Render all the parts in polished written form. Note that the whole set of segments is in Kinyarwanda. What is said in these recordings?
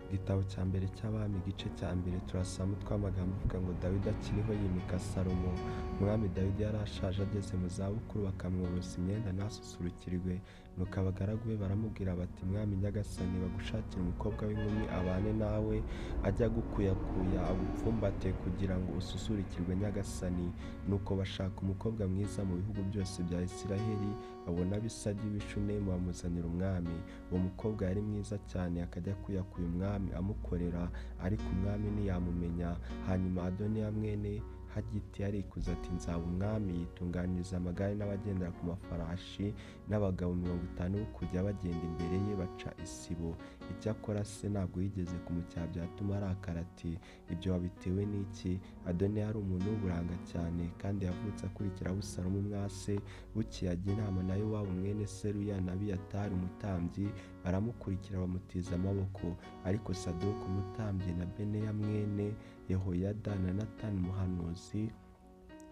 Igitabo cya mbere cy'Abami, igice cya mbere, turasoma umutwe w'amagambo uvuga ngo Dawidi akiriho yimika Salomo. Umwami Dawidi yari ashaje ageze mu zabukuru, bakamworosa imyenda ntasusurukirwe. Nuko abagaragu be baramubwira bati: "Mwami nyagasani, bagushakire umukobwa w'inkumi abane nawe, ajye agukuyakuya agupfumbate kugira ngo ususurukirwe nyagasani." Nuko bashaka umukobwa mwiza mu bihugu byose bya Isiraheli, babona Abisagi w'i Shunemu, bamuzanira umwami. Uwo mukobwa yari mwiza cyane, akajya akuyakuya umwami amukorera, ariko umwami ntiyamumenya. Hanyuma Adoniya mwene Hagiti arikuza ati: "Nzaba umwami." Yitunganiriza amagare n'abagendera ku mafarashi n'abagabo 50 bo kujya bagenda imbere ye baca isibo. Icyakora se ntabwo yigeze kumucyaha byatuma arakara ati: "Ibyo wabitewe n'iki?" Adoniya yari umuntu w'uburanga cyane, kandi yavutse akurikira Abusalomu mwase. Bukeye ajya inama na Yowabu mwene Seruya na Abiyatari umutambyi, baramukurikira bamutiza amaboko. Ariko Sadoki umutambyi na Benaya mwene Yehoyada na Natani umuhanuzi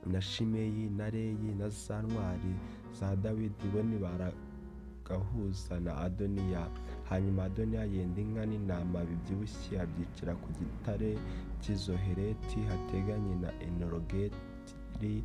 na Shimeyi na Reyi na za ntwari za Dawidi bo ntibaragahuza na Adoniya. Hanyuma Adoniya yenda inka n'intama bibyibushye, abyicira ku gitare cy'i Zoheleti hateganye na Enorogeli.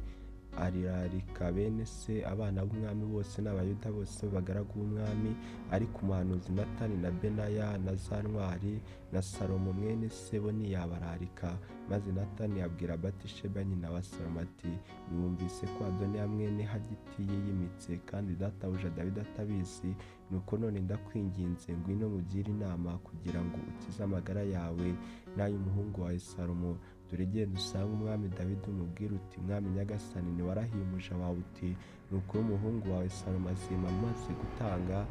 Ararika bene se, abana b'umwami bose n'Abayuda bose b'abagaragu b'umwami. Ariko umuhanuzi Natani na Benaya na za ntwari na Salomo mwene se bo ntiyabararika. Maze Natani abwira Batisheba nyina wa Salomo ati: "Ntiwumvise ko Adoniya mwene Hagiti yiyimitse, kandi databuja Dawidi atabizi? Nuko none ndakwinginze, ngwino nkugire inama kugira ngo ukize amagara yawe n'ay'umuhungu wawe Salomo. Dore genda usange umwami Dawidi, umubwire uti: 'Mwami nyagasani, ntiwarahiye umuja wawe uti: Ni ukuri umuhungu wawe Salomo azima amaze gutanga,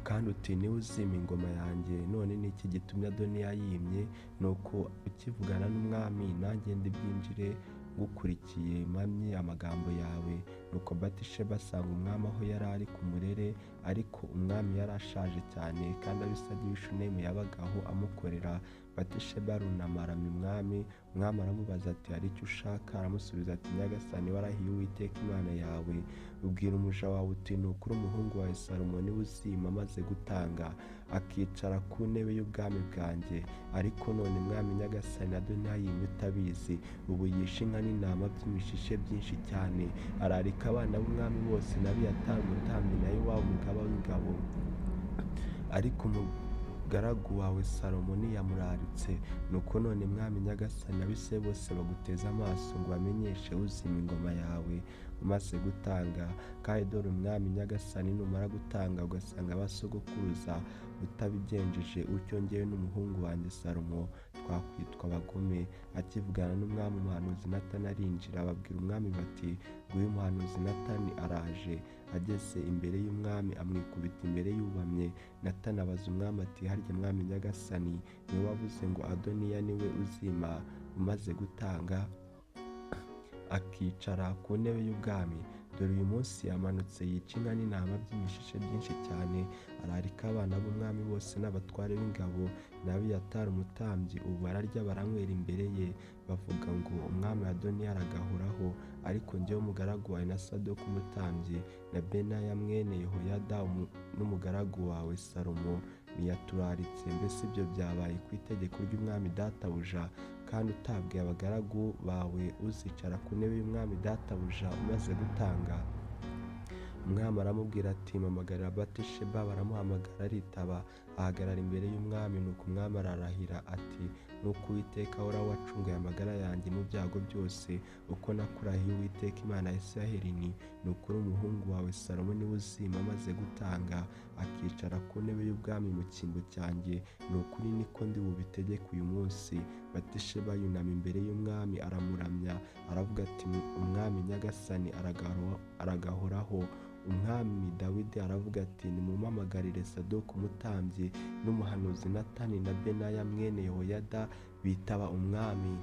kandi uti: Niwe uzima ingoma yanjye? None ni iki gitumye Adoniya yimye?' Nuko ukivugana n'umwami, nanjye ndi bwinjire ngukurikiye mpamye amagambo yawe." Nuko Batisheba asanga umwami aho yari ari ku murere. Ariko umwami yari ashaje cyane, kandi Abisagi w'i Shunemu yabaga aho amukorera. Batisheba arunama aramya umwami. Umwami aramubaza ati: "Hari icyo ushaka?" Aramusubiza ati: "Nyagasani, warahiye Uwiteka Imana yawe, ubwira umuja wawe uti: 'Ni ukuri umuhungu wawe Salomo niwe uzima amaze gutanga, akicara ku ntebe y'ubwami bwanjye.' Ariko none mwami nyagasani, Adoniya yimye utabizi. Ubu yishe inka n'intama by'imishishe byinshi cyane, ararika abana b'umwami bose na Abiyatari umutambyi na Yowabu umugaba w'ingabo, ariko umugaragu wawe Salomo ntiyamuraritse. Nuko none mwami nyagasani, ab'isi bose baguteze amaso ngo bamenyeshe uzima ingoma yawe umaze gutanga. Kandi dore umwami nyagasani, numara gutanga ugasanga abasogokuruza utabigenjeje utyo, njyewe n'umuhungu wanjye Salomo twakwitwa abagome." Akivugana n'umwami, umuhanuzi Natani arinjira. Babwira umwami bati: "Nguyu umuhanuzi Natani araje." Ageze imbere y'umwami amwikubita imbere yubamye. Natani abaza umwami ati: "Harya mwami nyagasani, niwe wavuze ngo: Adoniya niwe uzima umaze gutanga, akicara ku ntebe y'ubwami? Dore uyu munsi yamanutse yica inka n'intama by'imishishe byinshi cyane, ararika abana b'umwami bose n'abatware b'ingabo na Abiyatari umutambyi. Ubu bararya baranywera imbere ye, bavuga ngo: Umwami Adoniya aragahoraho. Ariko njyewe umugaragu wawe na Sadoki umutambyi na Benaya mwene Yehoyada n'umugaragu wawe Salomo ntiyaturaritse. Mbese ibyo byabaye ku itegeko ry'umwami databuja, kandi utabwiye abagaragu bawe uzicara ku ntebe y'umwami databuja umaze gutanga?" Umwami aramubwira ati: "Mpamagarira Batisheba." Baramuhamagara, aritaba, ahagarara imbere y'umwami. Nuko umwami ararahira ati: "Nk'uko Uwiteka ahoraho wacunguye amagara yanjye mu byago byose, uko nakurahiye Uwiteka Imana ya Isiraheli nti: Ni ukuri umuhungu wawe Salomo niwe uzima amaze gutanga, akicara ku ntebe y'ubwami mu cyimbo cyanjye, ni ukuri niko ndi bubitegeke uyu munsi." Batisheba yunama imbere y'umwami aramuramya, aravuga ati: "Umwami nyagasani aragahoraho." Umwami Dawidi aravuga ati: "Nimumpamagarire Sadoki umutambyi n'umuhanuzi Natani na Benaya mwene Yehoyada." Bitaba umwami.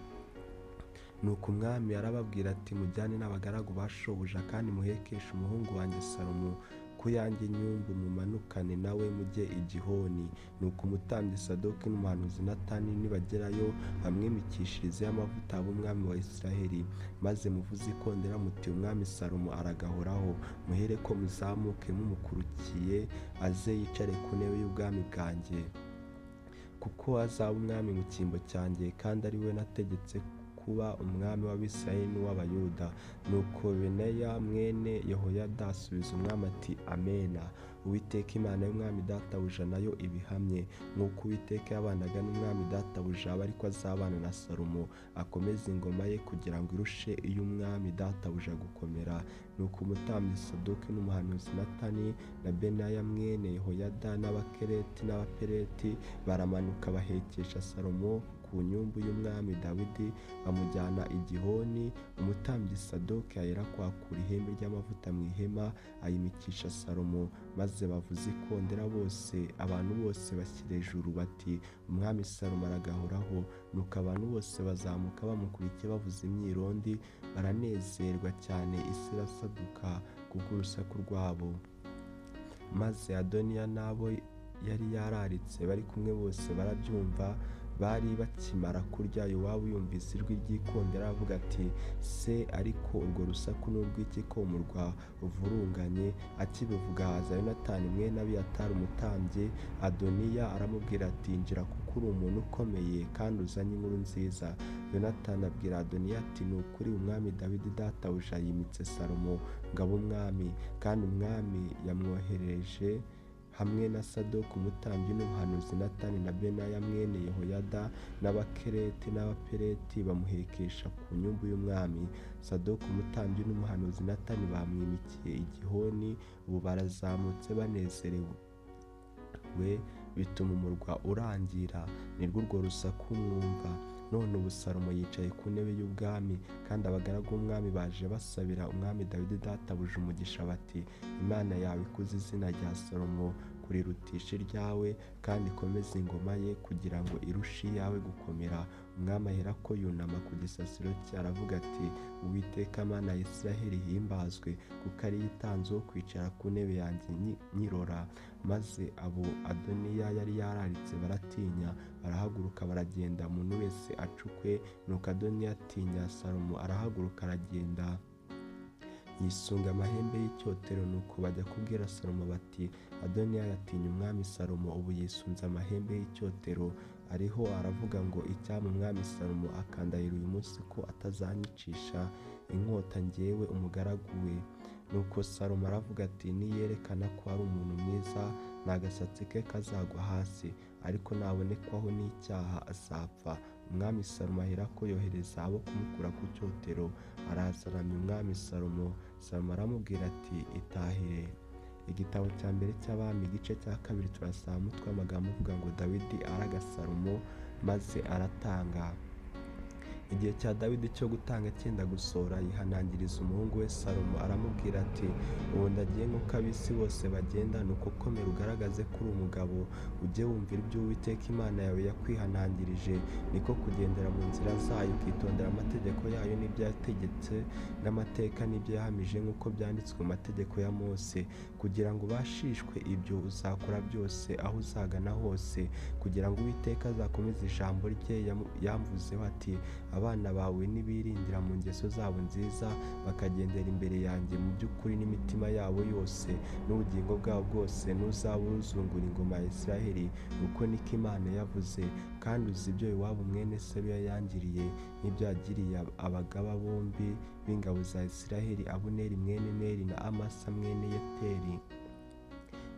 Nuko umwami arababwira ati: "Mujyane n'abagaragu ba shobuja, kandi muhekeshe umuhungu wanjye Salomo ku yanjye nyumbu, mumanukane nawe mujye i Gihoni. Nuko umutambyi Sadoki n'umuhanuzi Natani nibagerayo, bamwimikishirizeho amavuta abe umwami wa Isiraheli. Maze muvuze ikondera muti: Umwami Salomo aragahoraho. Muhereko muzamuke mumukurikiye, aze yicare ku ntebe y'ubwami bwanjye." Kuko azaba umwami mu cyimbo cyanjye, kandi ari we nategetse kuba umwami w'Abisirayeli n'uw'Abayuda." Nuko Benaya mwene Yehoyada asubiza umwami ati: "Amena! Uwiteka Imana y'umwami databuja nayo ibihamye. Nk'uko Uwiteka yabanaga n'umwami databuja, abe ariko azabana na Salomo, akomeze ingoma ye kugira ngo irushe iy'umwami databuja gukomera." Nuko umutambyi Sadoki n'umuhanuzi Natani na Benaya mwene Yehoyada n'Abakereti n'Abapeleti baramanuka bahekesha Salomo ku nyumbu y'umwami Dawidi, bamujyana i Gihoni. Umutambyi Sadoki aherako akura ihembe ry'amavuta mu ihema, ayimikisha Salomo. Maze bavuza ikondera bose, abantu bose bashyira ejuru bati: "Umwami Salomo aragahoraho!" Nuko abantu bose bazamuka bamukurikiye bavuza imyirondi, baranezerwa cyane, isi irasaduka kubw'urusaku rwabo. Maze Adoniya n'abo yari yararitse bari kumwe bose barabyumva. Bari bakimara kurya, Yowabu yumvise ijwi ry'ikondera aravuga ati: "Se ariko urwo rusaku ni urw'iki ko umurwa uvurunganye?" Akibivuga haza Yonatani mwene Abiyatari umutambyi. Adoniya aramubwira ati: "Injira, kuko uri umuntu ukomeye kandi uzanye inkuru nziza." Yonatani abwira Adoniya ati: "Ni ukuri umwami Dawidi databuja yimitse Salomo ngo abe umwami, kandi umwami yamwohereje hamwe na Sadoki umutambyi n'umuhanuzi Natani na Benaya mwene Yehoyada n'Abakereti n'Abapeleti, bamuhekesha ku nyumbu y'umwami. Sadoki umutambyi n'umuhanuzi Natani bamwimikiye i Gihoni. Ubu barazamutse banezerewe, bituma umurwa urangira, nirwo urwo rusaku mwumva. None ubu Salomo yicaye ku ntebe y'ubwami, kandi abagaragu b'umwami baje basabira umwami Dawidi databuja umugisha bati: Imana yawe ikuze izina rya Salomo kurirutisha iryawe, kandi ikomeze ingoma ye kugira ngo irushe iyawe gukomera." Umwami aherako yunama ku gisasiro cye, aravuga ati: "Uwiteka Mana ya Isirayeli ihimbazwe, kuko ariyo itanze uwo kwicara ku ntebe yanjye nyirora." Maze abo Adoniya yari yararitse baratinya, barahaguruka baragenda, umuntu wese acukwe. Nuko Adoniya atinya Salomo, arahaguruka aragenda, yisunga amahembe y'icyotero. Nuko bajya kubwira Salomo bati: "Adoniya yatinya umwami Salomo, ubu yisunze amahembe y'icyotero, ariho aravuga ngo: Icyampa umwami Salomo akandahira uyu munsi ko atazanyicisha inkota njyewe umugaragu we." Nuko Salomo aravuga ati: "Niyerekana ko ari umuntu mwiza, nta gasatsi ke kazagwa hasi, ariko nabonekwaho n'icyaha azapfa." Umwami Salomo aherako yohereza abo kumukura ku cyotero, araza aramya umwami Salomo. Salomo aramubwira ati: "Itahire." Igitabo cya mbere cy'Abami igice cya 2 turasaba umutwe w'amagambo uvuga ngo Dawidi araga Salomo maze aratanga. Igihe cya Dawidi cyo gutanga cyenda gusohora, yihanangiriza umuhungu we Salomo aramubwira ati: "Ubu ndagiye nk'uko ab'isi bose bagenda, nuko komera ugaragaze ko uri umugabo, ujye wumvira ibyo Uwiteka Imana yawe yakwihanangirije, niko kugendera mu nzira zayo, ukitondera amategeko yayo n'ibyo yategetse n'amateka n'ibyo yahamije nk'uko byanditswe mu mategeko ya Mose, kugira ngo ubashishwe ibyo uzakora byose aho uzagana hose, kugira ngo Uwiteka azakomeze ijambo rye yamvuzeho ati: Abana bawe nibiringira mu ngeso zabo nziza, bakagendera imbere yanjye mu by'ukuri n'imitima yabo yose n'ubugingo bwabo bwose, ntuzaba uzungura ingoma ya Isirayeli. Uko niko Imana yavuze. Kandi uzi ibyo Yowabu mwene Seruya yangiriye, n'ibyo yagiriye abagaba bombi b'ingabo za Isirayeli, Abuneri mwene Neri na Amasa mwene Yeteri,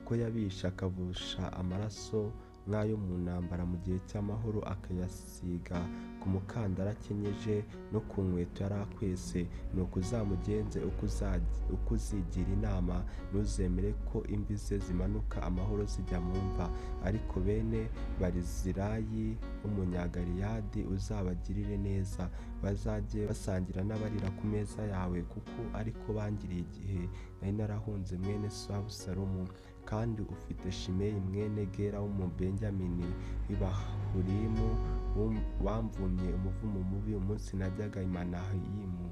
ko yabishe akavusha amaraso nk'ayo mu ntambara mu gihe cy'amahoro, akayasiga ku mukandara akenyeje no ku nkweto yari akwese. Nuko uzamugenze uko uzigira inama, ntuzemere ko imvi ze zimanuka amahoro zijya mu mva. Ariko bene Barizilayi w'Umunyagaleyadi uzabagirire neza, bazajye basangira n'abarira ku meza yawe, kuko ariko bangiriye igihe nari narahunze mwene so Abusalomu. Kandi ufite Shimeyi mwene Gera w'Umubenyamini w'i Bahurimu, wamvumye umuvumo mubi umunsi najyaga i Mahanayimu.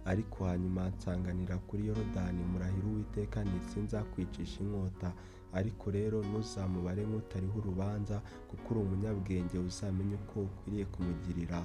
Ariko hanyuma nsanganira kuri Yorodani, murahira Uwiteka nti: Sinzakwicisha inkota. Ariko rero ntuzamubare nk'utariho urubanza, kuko uri umunyabwenge, uzamenye uko ukwiriye kumugirira,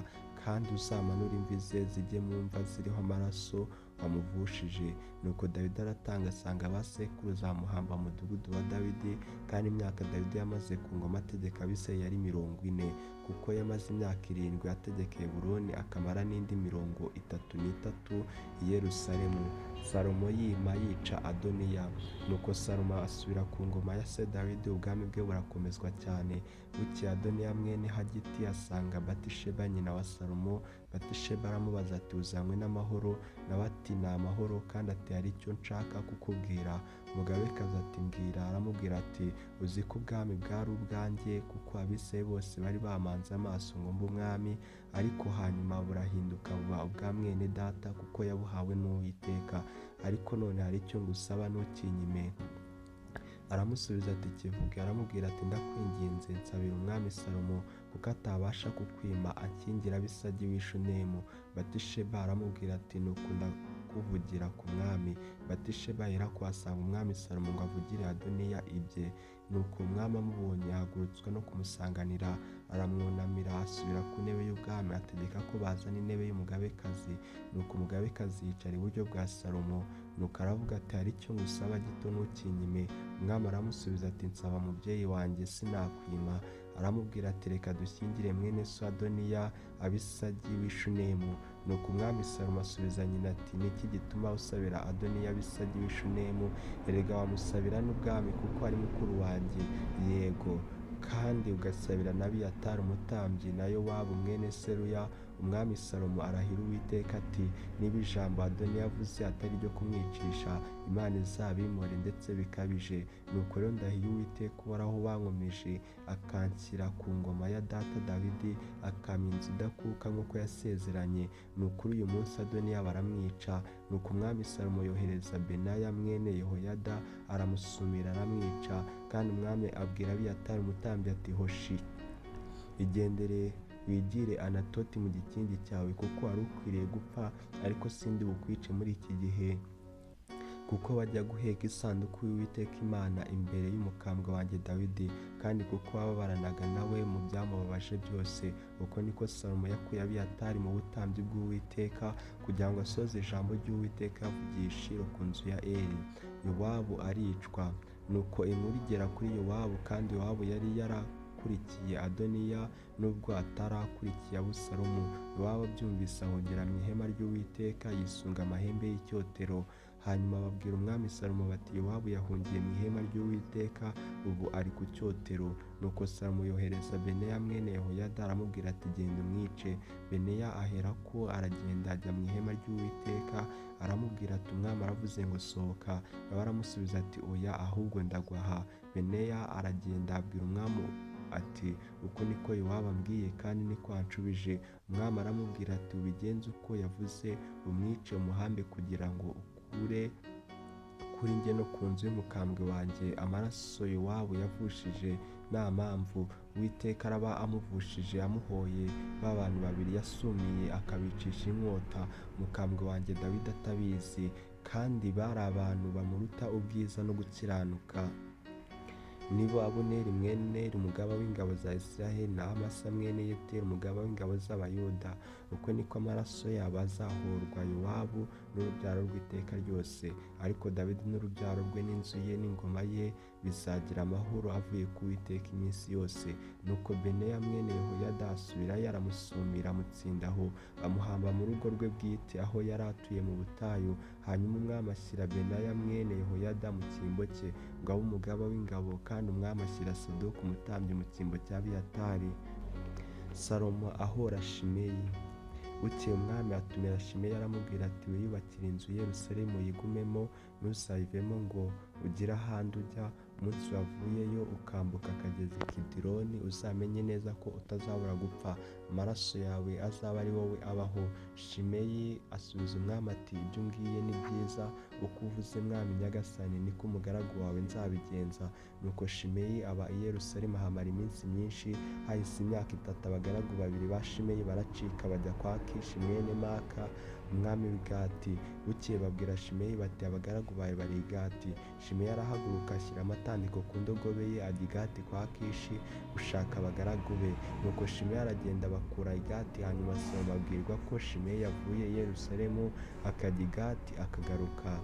kandi uzamanure imvi ze zijye mu mva ziriho amaraso, amuvushije. Nuko Dawidi aratanga asanga ba sekuruza, bamuhamba mu mudugudu wa Dawidi. Kandi imyaka Dawidi yamaze ku ngoma ategeka Abisirayeli yari 40, kuko yamaze imyaka 7 ategeka Heburoni, akamara n'indi 33 i Yerusalemu. Salomo yima yica Adoniya. Nuko Salomo asubira ku ngoma ya se Dawidi, ubwami bwe burakomezwa cyane. Bukeye Adoniya mwene Hagiti asanga Batisheba nyina wa Salomo. Batisheba aramubaza ati uzanywe n'amahoro? Nawe ati ni amahoro, kandi ati hari icyo nshaka kukubwira. Umugabekazi ati mbwira. Aramubwira ati uzi ko ubwami bwari ubwanjye, kuko Abisirayeli bose bari bamanze amaso ngo mbe umwami, ariko hanyuma burahinduka buba ubwa mwene data, kuko yabuhawe n'Uwiteka. Ariko none hari icyo ngusaba, ntukinyime. Aramusubiza ati kivuge. Aramubwira ati ndakwinginze, nsabira umwami Salomo, kuko atabasha kukwima akingira Abisagi w'i Shunemu. Batisheba aramubwira ati nuko ndakuvugira ku mwami. Batisheba aherako asanga umwami Salomo ngo avugire Adoniya ibye. Nuko umwami amubonye ahagurutswa no kumusanganira, aramwunamira, asubira ku ntebe y'ubwami, ategeka ko bazana intebe y'umugabekazi. Nuko umugabekazi yicara iburyo bwa Salomo. Nuko aravuga ati hari icyo ngusaba gito, ntukinyime. Umwami aramusubiza ati nsaba mubyeyi wanjye, sinakwima. Aramubwira ati reka dushyingire mwene so Adoniya Abisagi w'i Shunemu. Nuko umwami Salomo asubiza nyina ati ni iki gituma usabira Adoniya Abisagi w'i Shunemu? Erega wamusabira n'ubwami, kuko ari mukuru wanjye. Yego, kandi ugasabira na Abiyatari umutambyi na Yowabu mwene Seruya. Umwami Salomo arahira Uwiteka ati niba ijambo Adoniya avuze atari iryo kumwicisha, Imana izabimore ndetse bikabije. Nuko rero ndahiye Uwiteka uhoraho wankomeje, akanshyira ku ngoma ya data Dawidi, akampa inzu idakuka nk'uko yasezeranye. Ni ukuri uyu munsi Adoniya baramwica. Nuko umwami Salomo yohereza Benaya mwene Yehoyada, aramusumira aramwica. Kandi umwami abwira Abiyatari umutambyi ati hoshi, igendere wigire Anatoti mu gikingi cyawe, kuko wari ukwiriye gupfa, ariko sindi bukwice muri iki gihe, kuko wajya guheka isanduku y'Uwiteka Imana imbere y'umukambwe wanjye Dawidi, kandi kuko wababaranaga nawe mu byamubabaje byose. Uko niko Salomo yakuye Abiyatari mu butambyi bw'Uwiteka, kugira ngo asoze ijambo ry'Uwiteka yavugiye i Shilo ku nzu ya Eli. Yowabu aricwa. Nuko inkuru igera kuri Yowabu, kandi Yowabu yari yarakurikiye Adoniya nubwo atarakurikiye Abusalomu. Yowabu abyumvise ahungira mu ihema ry'Uwiteka, yisunga amahembe y'icyotero. Hanyuma babwira umwami Salomo bati Yowabu yahungiye mu ihema ry'Uwiteka, ubu ari ku cyotero. Nuko Salomo yohereza Benaya mwene Yehoyada, aramubwira ati genda umwice. Benaya aherako aragenda ajya mu ihema ry'Uwiteka, aramubwira ati umwami aravuze ngo sohoka. Nawe aramusubiza ati oya, ahubwo ndagwa aha. Benaya aragenda abwira umwami ati uko niko Yowabu ambwiye, kandi niko anshubije. Umwami aramubwira ati ubigenze uko yavuze, umwice umuhambe, kugira ngo ukure kuri njye no ku nzu y'umukambwe wanjye amaraso Yowabu yavushije nta mpamvu. Uwiteka araba amuvushije amuhoye ba bantu babiri yasumiye, akabicisha inkota, umukambwe wanjye Dawidi atabizi, kandi bari abantu bamuruta ubwiza no gukiranuka. Nibo Abuneri mwene Neri umugaba w'ingabo za Isirayeli, na Amasa mwene Yeteri umugaba w'ingabo z'Abayuda. Uko niko amaraso yabo azahorwa Yowabu n'urubyaro rw'iteka ryose. Ariko Dawidi n'urubyaro rwe n'inzu ye n'ingoma ye bizagira amahoro avuye ku Uwiteka iminsi yose. Nuko Benaya mwene Yehoyada asubirayo, aramusumira, amutsinda aho, amuhamba mu rugo rwe bwite aho yari atuye mu butayu. Hanyuma umwami ashyira Benaya mwene Yehoyada mu cyimbo cye ngo abe umugaba w'ingabo, kandi umwami ashyira Sadoki umutambyi mu cyimbo cya Abiyatari. Salomo ahora Shimeyi. Bukeye umwami atumira Shimeyi, aramubwira ati wiyubakire inzu i Yerusalemu uyigumemo, ntuzayivemo ngo ugire ahandi ujya. Umunsi wavuyeyo ukambuka akagezi Kidironi, uzamenye neza ko utazabura gupfa, amaraso yawe azaba ari wowe abaho. Shimeyi asubiza umwami ati ibyo umbwiye ni byiza, uko uvuze mwami nyagasani niko umugaragu wawe nzabigenza. Nuko Shimeyi aba i Yerusalemu ahamara iminsi myinshi. Hahise imyaka 3, abagaragu babiri ba Shimeyi baracika bajya kwa Kishi mwene Maka umwami w'i Gati. Bukeye babwira Shimeyi bati: "Abagaragu bawe bari i Gati." Shimeyi arahaguruka, ashyira amatandiko ku ndogobe ye, ajya i Gati kwa Akishi gushaka abagaragu be. Nuko Shimeyi aragenda, abakura i Gati. Hanyuma Salomo abwirwa ko Shimeyi yavuye i Yerusalemu akajya i Gati akagaruka.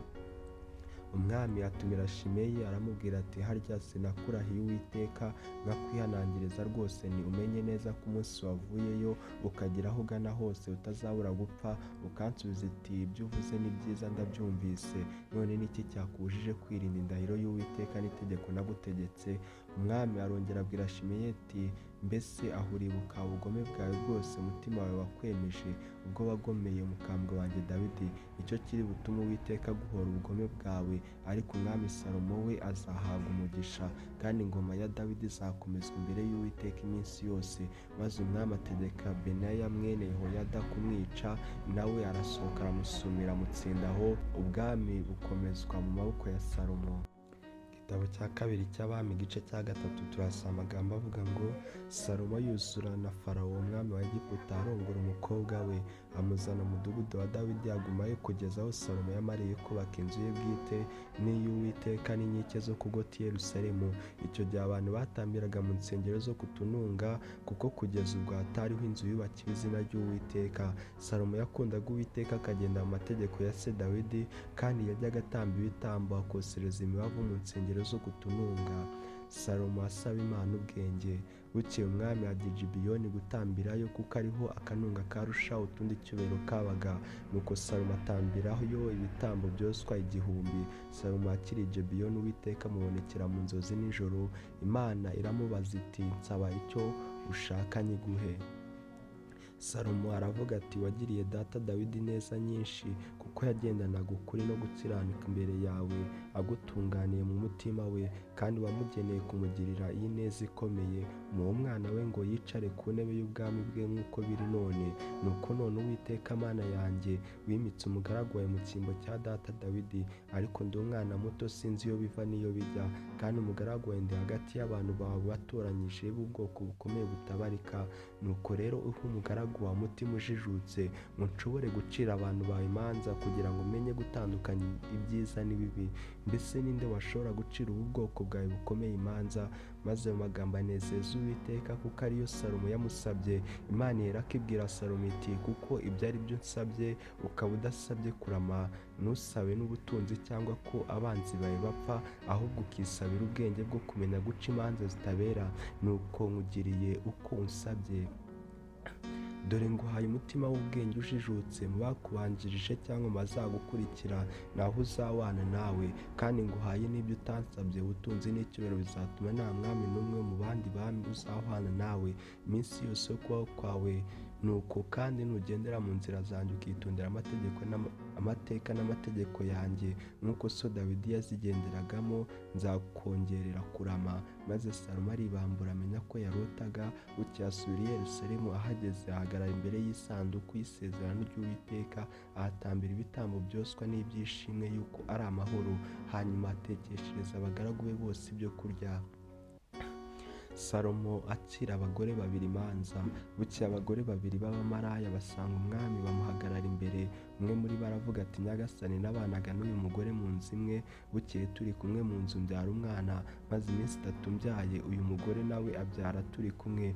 Umwami atumira Shimeyi, aramubwira ati: "Harya sinakurahiye Uwiteka, nkakwihanangiriza rwose nti: 'Umenye neza ko umunsi wavuyeyo ukagera aho ugana hose utazabura gupfa'? Ukansubiza uti: 'Ibyo uvuze ni byiza, ndabyumvise.' None ni iki cyakubujije kwirinda indahiro y'Uwiteka n'itegeko nagutegetse?" Umwami arongera abwira Shimeyi ati: "Mbese aho uribuka ubugome bwawe bwose umutima wawe wakwemeje, ubwo wagomeye umukambwe wanjye Dawidi? Nicyo kiri butume Uwiteka aguhora ubugome bwawe. Ariko umwami Salomo we azahabwa umugisha, kandi ingoma ya Dawidi izakomezwa imbere y'Uwiteka iminsi yose." Maze umwami ategeka Benaya mwene Yehoyada kumwica. Nawe arasohoka, aramusumira, amutsinda aho. Ubwami bukomezwa mu maboko ya Salomo. Igitabo cya kabiri cy'Abami, igice cya gatatu, turasoma amagambo avuga ngo: Salomo yuzura na Farawo umwami wa Egiputa, arongora umukobwa we, amuzana mu mudugudu wa Dawidi, agumayo kugeza aho Salomo yamariye kubaka inzu ye bwite n'iy'Uwiteka n'inkike zo kugota i Yerusalemu. Icyo gihe abantu batambiraga mu nsengero zo ku tununga, kuko kugeza ubwo hatariho inzu yubakiwe izina ry'Uwiteka. Salomo yakundaga Uwiteka, akagenda mu mategeko ya se Dawidi, kandi yajyaga atamba ibitambo, akosereza imibavu mu nsengero zo ku tununga. Salomo asaba Imana ubwenge. Bukeye umwami ajya i Gibeyoni gutambirayo, kuko ariho akanunga karusha utundi icyubahiro kabaga. Nuko Salomo atambirayo ibitambo byoswa 1000. Salomo akiri i Gibeyoni, Uwiteka amubonekera mu nzozi nijoro. Imana iramubaza iti: "Nsaba icyo ushaka nyiguhe." Salomo aravuga ati: "Wagiriye data Dawidi neza nyinshi, kuko yagendanaga ukuri no gukiranuka imbere yawe, agutunganiye mu mutima we, kandi wamugeneye kumugirira iyi neza ikomeye, umuha umwana we ngo yicare ku ntebe y'ubwami bwe nk'uko biri none. Nuko none, Uwiteka Mana yanjye, wimitse umugaragu wawe mu cyimbo cya data Dawidi, ariko ndi umwana muto, sinzi iyo biva n'iyo bijya, kandi umugaragu wawe ndi hagati y'abantu bawe watoranyije b'ubwoko bukomeye butabarika. Nuko rero uhe umugaragu wawe umutima ujijutse, ngo nshobore gucira abantu bawe imanza, kugira ngo umenye gutandukanya ibyiza n'ibibi. Mbese ninde washobora gucira ubu bwoko bwawe bukomeye imanza?" Maze ayo magambo anezeza Uwiteka, kuko ariyo Salomo yamusabye. Imana iherako ibwira Salomo iti: "Kuko ibyo ari byo unsabye, ukaba udasabye kurama, ntusabe n'ubutunzi cyangwa ko abanzi bawe bapfa, ahubwo ukisabira ubwenge bwo kumenya guca imanza zitabera, nuko nkugiriye uko unsabye. Dore nguhaye umutima w'ubwenge ujijutse, mu bakubanjirije cyangwa mu bazagukurikira ntaho uzahwana nawe. Kandi nguhaye n'ibyo utansabye, ubutunzi n'icyubahiro bizatuma nta mwami n'umwe mu bandi bami uzahwana nawe iminsi yose yo kubaho kwawe. Nuko kandi nugendera mu nzira zanjye, ukitondera amategeko amateka n'amategeko yanjye nk'uko so Dawidi yazigenderagamo, nzakongerera kurama." Maze Salomo aribambura, amenya ko yarotaga. Bukeye asubira i Yerusalemu. Ahageze ahagarara imbere y'isanduku y'isezerano ry'Uwiteka, ahatambira ibitambo byoswa n'iby'ishimwe yuko ari amahoro. Hanyuma atekeshereza abagaragu be bose ibyo kurya. Salomo acira abagore babiri imanza. Bukeye abagore babiri b'abamaraya basanga umwami, bamuhagarara imbere. Umwe muri bo aravuga ati: "Nyagasani, nabanaga n'uyu mugore mu nzu imwe. Bukeye turi kumwe mu nzu mbyara umwana. Maze iminsi 3 mbyaye, uyu mugore nawe abyara turi kumwe.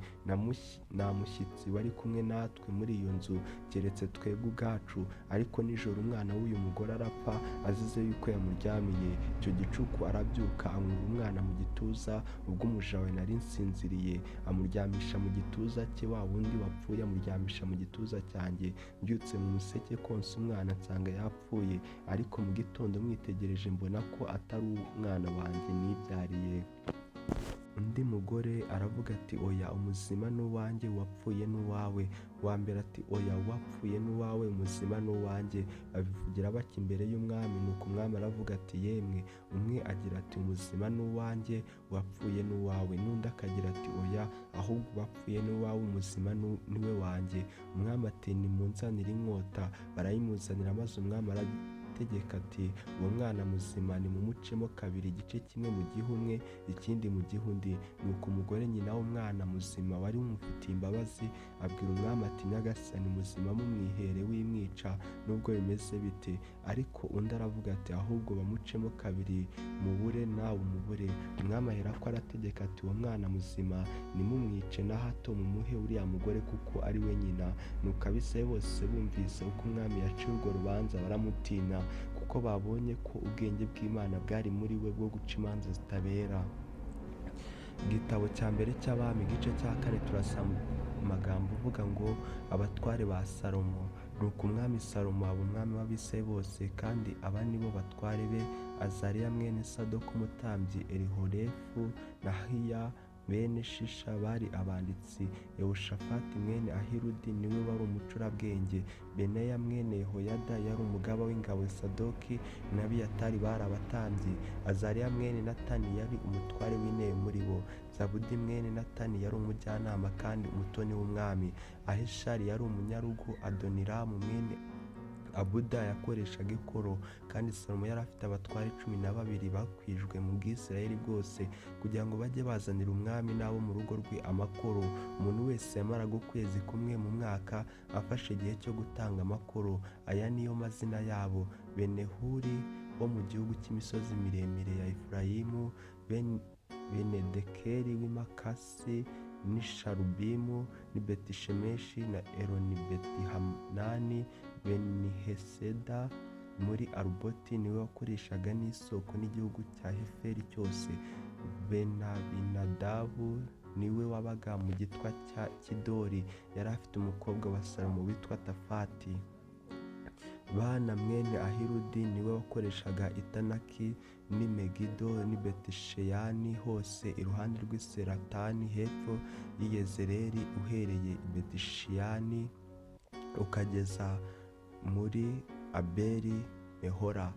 Nta mushyitsi wari kumwe natwe muri iyo nzu keretse twebwe ubwacu. Ariko nijoro umwana w'uyu mugore arapfa, azize yuko yamuryamiye. Icyo gicuku arabyuka, ankura umwana mu gituza ubwo umuja wawe nari nsinziriye, amuryamisha mu gituza cye, wa wundi wapfuye amuryamisha mu gituza cyanjye. Mbyutse mu museke konsa umwana, nsanga yapfuye. Ariko mu gitondo mwitegereje, mbona ko atari umwana wanjye nibyariye." Undi mugore aravuga ati: "Oya, umuzima ni uwanjye, uwapfuye ni uwawe." Uwa mbere ati: "Oya, uwapfuye ni uwawe, umuzima ni uwanjye." Babivugira batyo imbere y'umwami. Nuko umwami aravuga ati: "Yemwe, umwe agira ati: 'Umuzima ni uwanjye, uwapfuye ni uwawe,' n'undi akagira ati: 'Oya, ahubwo uwapfuye ni uwawe, umuzima ni we wanjye.'" Umwami ati: "Nimunzanire inkota." Barayimuzanira, maze umwami arategeka ati uwo mwana muzima nimumucemo kabiri, igice kimwe mu gihe umwe, ikindi mu gihe undi. Nuko umugore nyina w'umwana muzima wari umufitiye imbabazi abwira umwami ati nyagasani muzima mumwihere wimwica nubwo bimeze bite. Ariko undi aravuga ati ahubwo bamucemo kabiri, mubure nawe umubure. Umwami aherako arategeka ati uwo mwana muzima nimumwice na hato mumuhe uriya mugore kuko ari we nyina. Nuko Abisirayeli bose bumvise uko umwami yaciye urwo rubanza baramutinya, kuko babonye ko ubwenge bw'Imana bwari muri we bwo guca imanza zitabera. Igitabo cya mbere cy'Abami igice cya 4 turasoma amagambo uvuga ngo abatware ba Salomo. Nuko umwami Salomo aba umwami w'Abisirayeli bose, kandi aba nibo batware be: Azariya mwene Sadoki umutambyi, Elihorefu na Ahiya bene Shisha bari abanditsi, Yehoshafati mwene Ahiludi niwe wari umucurabwenge, Benaya mwene Yehoyada yari umugaba w'ingabo, Sadoki na Abiyatari bari abatambyi, Azariya mwene Natani yari umutware w'intebe muri bo, Zabudi mwene Natani yari umujyanama kandi umutoni w'umwami, Ahishari yari umunyarugo, Adoniramu mwene Abuda yakoreshaga ikoro. Kandi Salomo yari afite abatware 12 bakwijwe mu Bwisirayeli bwose, kugira ngo bajye bazanira umwami n'abo mu rugo rwe amakoro. Umuntu wese yamaraga ukwezi kumwe mu mwaka afashe igihe cyo gutanga amakoro. Aya niyo mazina yabo: Benehuri wo mu gihugu cy'imisozi miremire ya Efurayimu, Benedekeri w'i Makasi, n'i Sharubimu, n'i Betishemeshi na Eloni-Betihanani, Beniheseda muri Aruboti niwe wakoreshaga n'isoko n'igihugu cya Heferi cyose, Benabinadabu niwe wabaga mu gitwa cya Kidori, yari afite umukobwa wa Salomo witwa Tafati. Bana mwene Ahiludi niwe wakoreshaga i Tanaki n'i Megido n'i Betisheyani hose iruhande rw'i Seratani hepfo y'i Yezereli, uhereye i Betisheyani ukageza muri Abeli Mehola,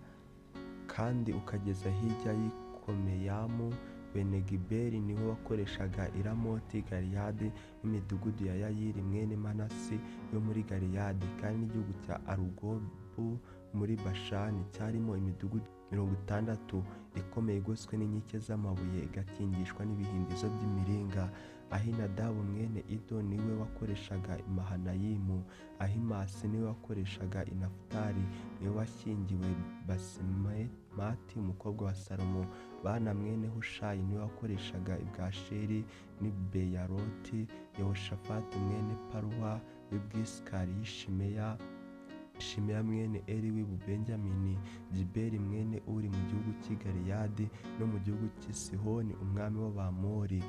kandi ukageza hirya y'i Komeyamu. Benegiberi niwe wakoreshaga i Ramoti Galeyadi n'imidugudu ya Yayiri mwene Manase yo muri Galeyadi, kandi n'igihugu cya Arugobu muri Bashani cyarimo imidugudu 60 ikomeye igoswe n'inkike z'amabuye igakingishwa n'ibihindizo by'imiringa. Ahinadabu mwene Ido niwe wakoreshaga i Mahanayimu. Ahimasi niwe wakoreshaga i Nafutali, niwe washyingiwe Basemati umukobwa wa Salomo. Bana mwene Hushayi niwe wakoreshaga i Bwasheri n'i Beyaloti. Yehoshafati mwene Paruwa w'i Bwisikari y'Ishimeya, Shimeya mwene Eli w'i Bubenyamini, Giberi mwene Uri mu gihugu cy'i Galeyadi no mu gihugu cy'i Sihoni umwami w'Abamori,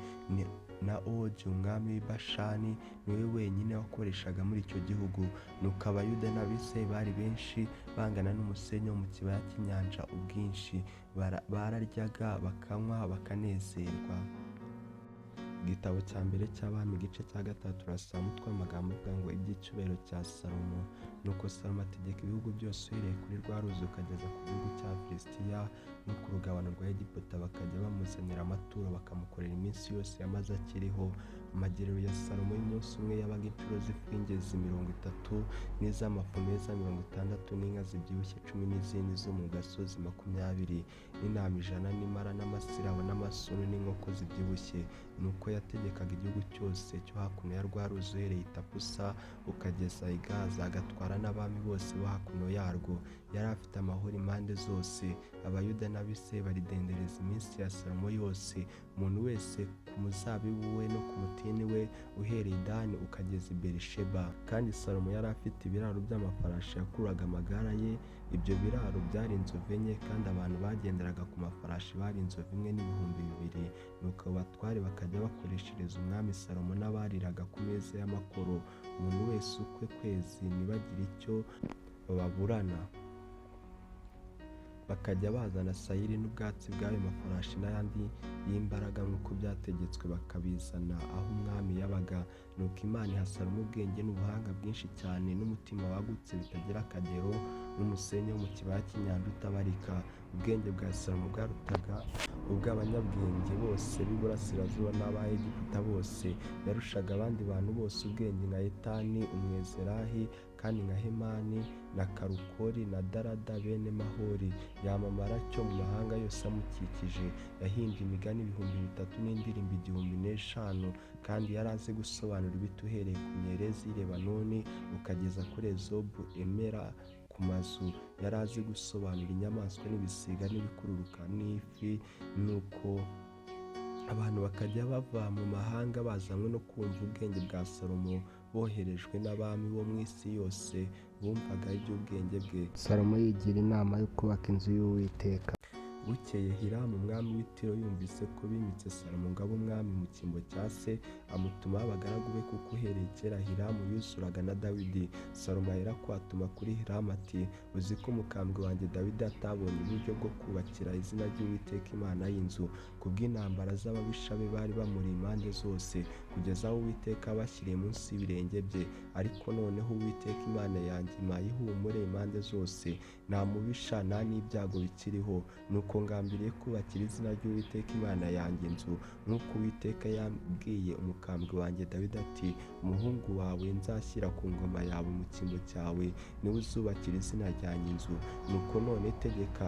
na Ogi umwami w'i Bashani niwe wenyine wakoreshaga muri icyo gihugu. Nuko Abayuda n'Abisirayeli bari benshi bangana n'umusenyi wo mu kibaya cy'inyanja ubwinshi, bararyaga bakanywa bakanezerwa. Igitabo cya mbere cy'Abami igice cya 3 turasoma umutwe w'amagambo uvuga ngo iby'icyubahiro cya Salomo. Nuko Salomo ategeka ibihugu byose uhereye kuri rwa ruzi ukageza ku gihugu cya Filisitiya no ku rugabano rwa Egiputa, bakajya bamuzanira amaturo bakamukorera iminsi yose yamaze akiriho. Amagerero ya Salomo y'umunsi umwe yabaga inshuro z'ifu y'ingezi 30 n'iz'amafu meza 60 n'inka zibyibushye 10 n'izindi zo mu gasozi 20 n'intama 100 n'impara n'amasirabo n'amasunu n'inkoko zibyibushye. Nuko yategekaga igihugu cyose cyo hakuno ya rwa ruzi uhereye i Tapusa ukageza i Gaza, agatwara n'abami bose bo hakuno yarwo. Yari afite amahoro impande zose. Abayuda n'Abisirayeli baridendereza iminsi ya Salomo yose, umuntu wese ku muzabibu we no ku mutini we, uhereye i Dani ukageza i Berisheba. Kandi Salomo yari afite ibiraro by'amafarashi yakururaga amagare ye. Ibyo biraro byari inzovu 4, kandi abantu bagenderaga ku mafarashi bari inzovu 1 n'ibihumbi 2. Nuko abo batware bakajya bakoreshereza umwami Salomo n'abariraga ku meza y'amakoro, umuntu wese ukwe kwezi, ntibagire icyo bababurana. Bakajya bazana sayiri n'ubwatsi bw'ayo mafarashi n'ayandi y'imbaraga nk'uko byategetswe, bakabizana aho umwami yabaga. Nuko Imana iha Salomo ubwenge n'ubuhanga bwinshi cyane n'umutima wagutse bitagira akagero, n'umusenyi wo mu kibaya cy'inyanja utabarika. Ubwenge bwa Salomo bwarutaga ubw'abanyabwenge bose b'iburasirazuba n'aba Egiputa bose. Yarushaga abandi bantu bose ubwenge nka Etani Umwezerahi, kandi nka Hemani na Karukori na Darada bene Mahori. Yamamara atyo mu mahanga yose amukikije. Yahimbye imigani 3000 n'indirimbo 1005, kandi yari azi gusobanura ibiti uhereye ku myerezi y'i Lebanoni ukageza kuri ezobu imera ku mazu. Yari azi gusobanura inyamaswa n'ibisiga n'ibikururuka n'ifi. Nuko abantu bakajya bava mu mahanga bazanywe no kumva ubwenge bwa Salomo, boherejwe n'abami bo mu isi yose bumvaga iby'ubwenge bwe. Salomo yigira inama yo kubaka inzu y'Uwiteka. Bukeye Hiramu umwami w'i Tiro yumvise ko bimitse Salomo ngo abe umwami mu cyimbo cya se, amutumaho abagaragu be, kuko uhereye kera Hiramu yuzuraga na Dawidi. Salomo aherako atuma kuri Hiramu ati: "Uzi ko umukambwe wanjye Dawidi atabonye uburyo bwo kubakira izina ry'Uwiteka Imana y'inzu, kubw'intambara z'ababisha be bari bamuri impande zose, kugeza aho Uwiteka yabashyiriye munsi y'ibirenge bye. Ariko noneho Uwiteka Imana yanjye impaye ihumure impande zose, nta mubisha nta n'ibyago bikiriho. Nuko ngambiriye kubakira izina ry'Uwiteka Imana yanjye inzu, nk'uko Uwiteka yabwiye umukambwe wanjye Dawidi ati: Umuhungu wawe nzashyira ku ngoma yawe mu cyimbo cyawe, niwe uzubakira izina ryanjye inzu. Nuko none tegeka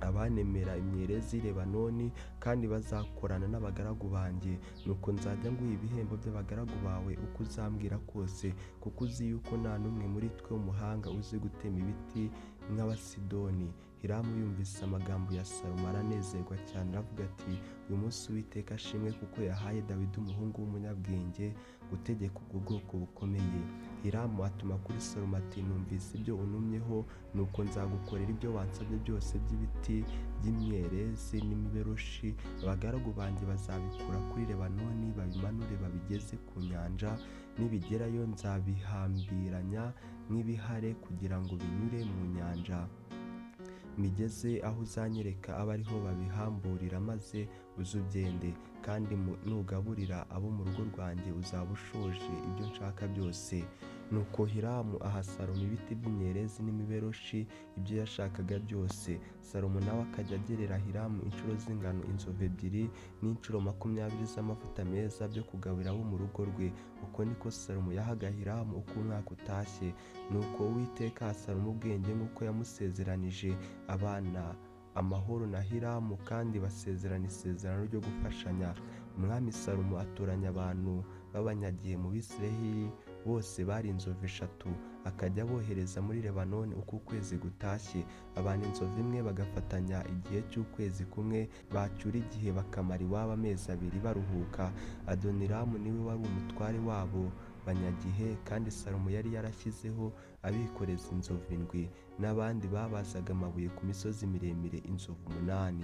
abanemera imyerezi y'i Lebanoni, kandi bazakorana n'abagaragu banjye. Nuko nzajya nguha ibihembo by'abagaragu bawe uko uzambwira kose, kuko uzi yuko nta n'umwe muri twe w'umuhanga uzi gutema ibiti nk'Abasidoni." Hiramu yumvise amagambo ya Salomo aranezerwa cyane, aravuga ati: "Uyu munsi Uwiteka ashimwe, kuko yahaye Dawidi umuhungu w'umunyabwenge gutegeka ubwo bwoko bukomeye." Hiramu atuma kuri Salomo ati: "Numvise ibyo untumyeho, nuko nzagukorera ibyo wansabye byose by'ibiti by'imyerezi n'imiberoshi. Abagaragu banjye bazabikura kuri Lebanoni babimanure babigeze ku nyanja, nibigerayo nzabihambiranya nk'ibihare kugira ngo binyure mu nyanja. Mbigeze aho uzanyereka abe ariho babihamburira, maze uze ugende. Kandi nugaburira abo mu rugo rwanjye uzaba ushoje ibyo nshaka byose." Nuko Hiramu aha Salomo ibiti by'imyerezi n'imiberoshi, ibyo yashakaga byose. Salomo nawe akajya agerera Hiramu inshuro z'ingano 2,000 n'inshuro 20 z'amavuta meza byo kugaburira abo mu rugo rwe. Uko niko Salomo yahaga Hiramu uko umwaka utashye. Nuko Uwiteka aha Salomo ubwenge nk'uko yamusezeranije, abana amahoro na Hiramu, kandi basezerana isezerano ryo gufashanya. Umwami Salomo atoranya abantu b'abanyagihe mu Bisirayeli bose, bari 3,000, akajya abohereza muri Lebanoni uko ukwezi gutashye. Abantu 1,000 bagafatanya igihe cy'ukwezi kumwe, bacyura igihe bakamara iwabo amezi 2 baruhuka. Adoniramu niwe wari umutware wabo banyagihe, kandi Salomo yari yarashyizeho abikoreza 7,000, n'abandi babazaga amabuye ku misozi miremire 8,000.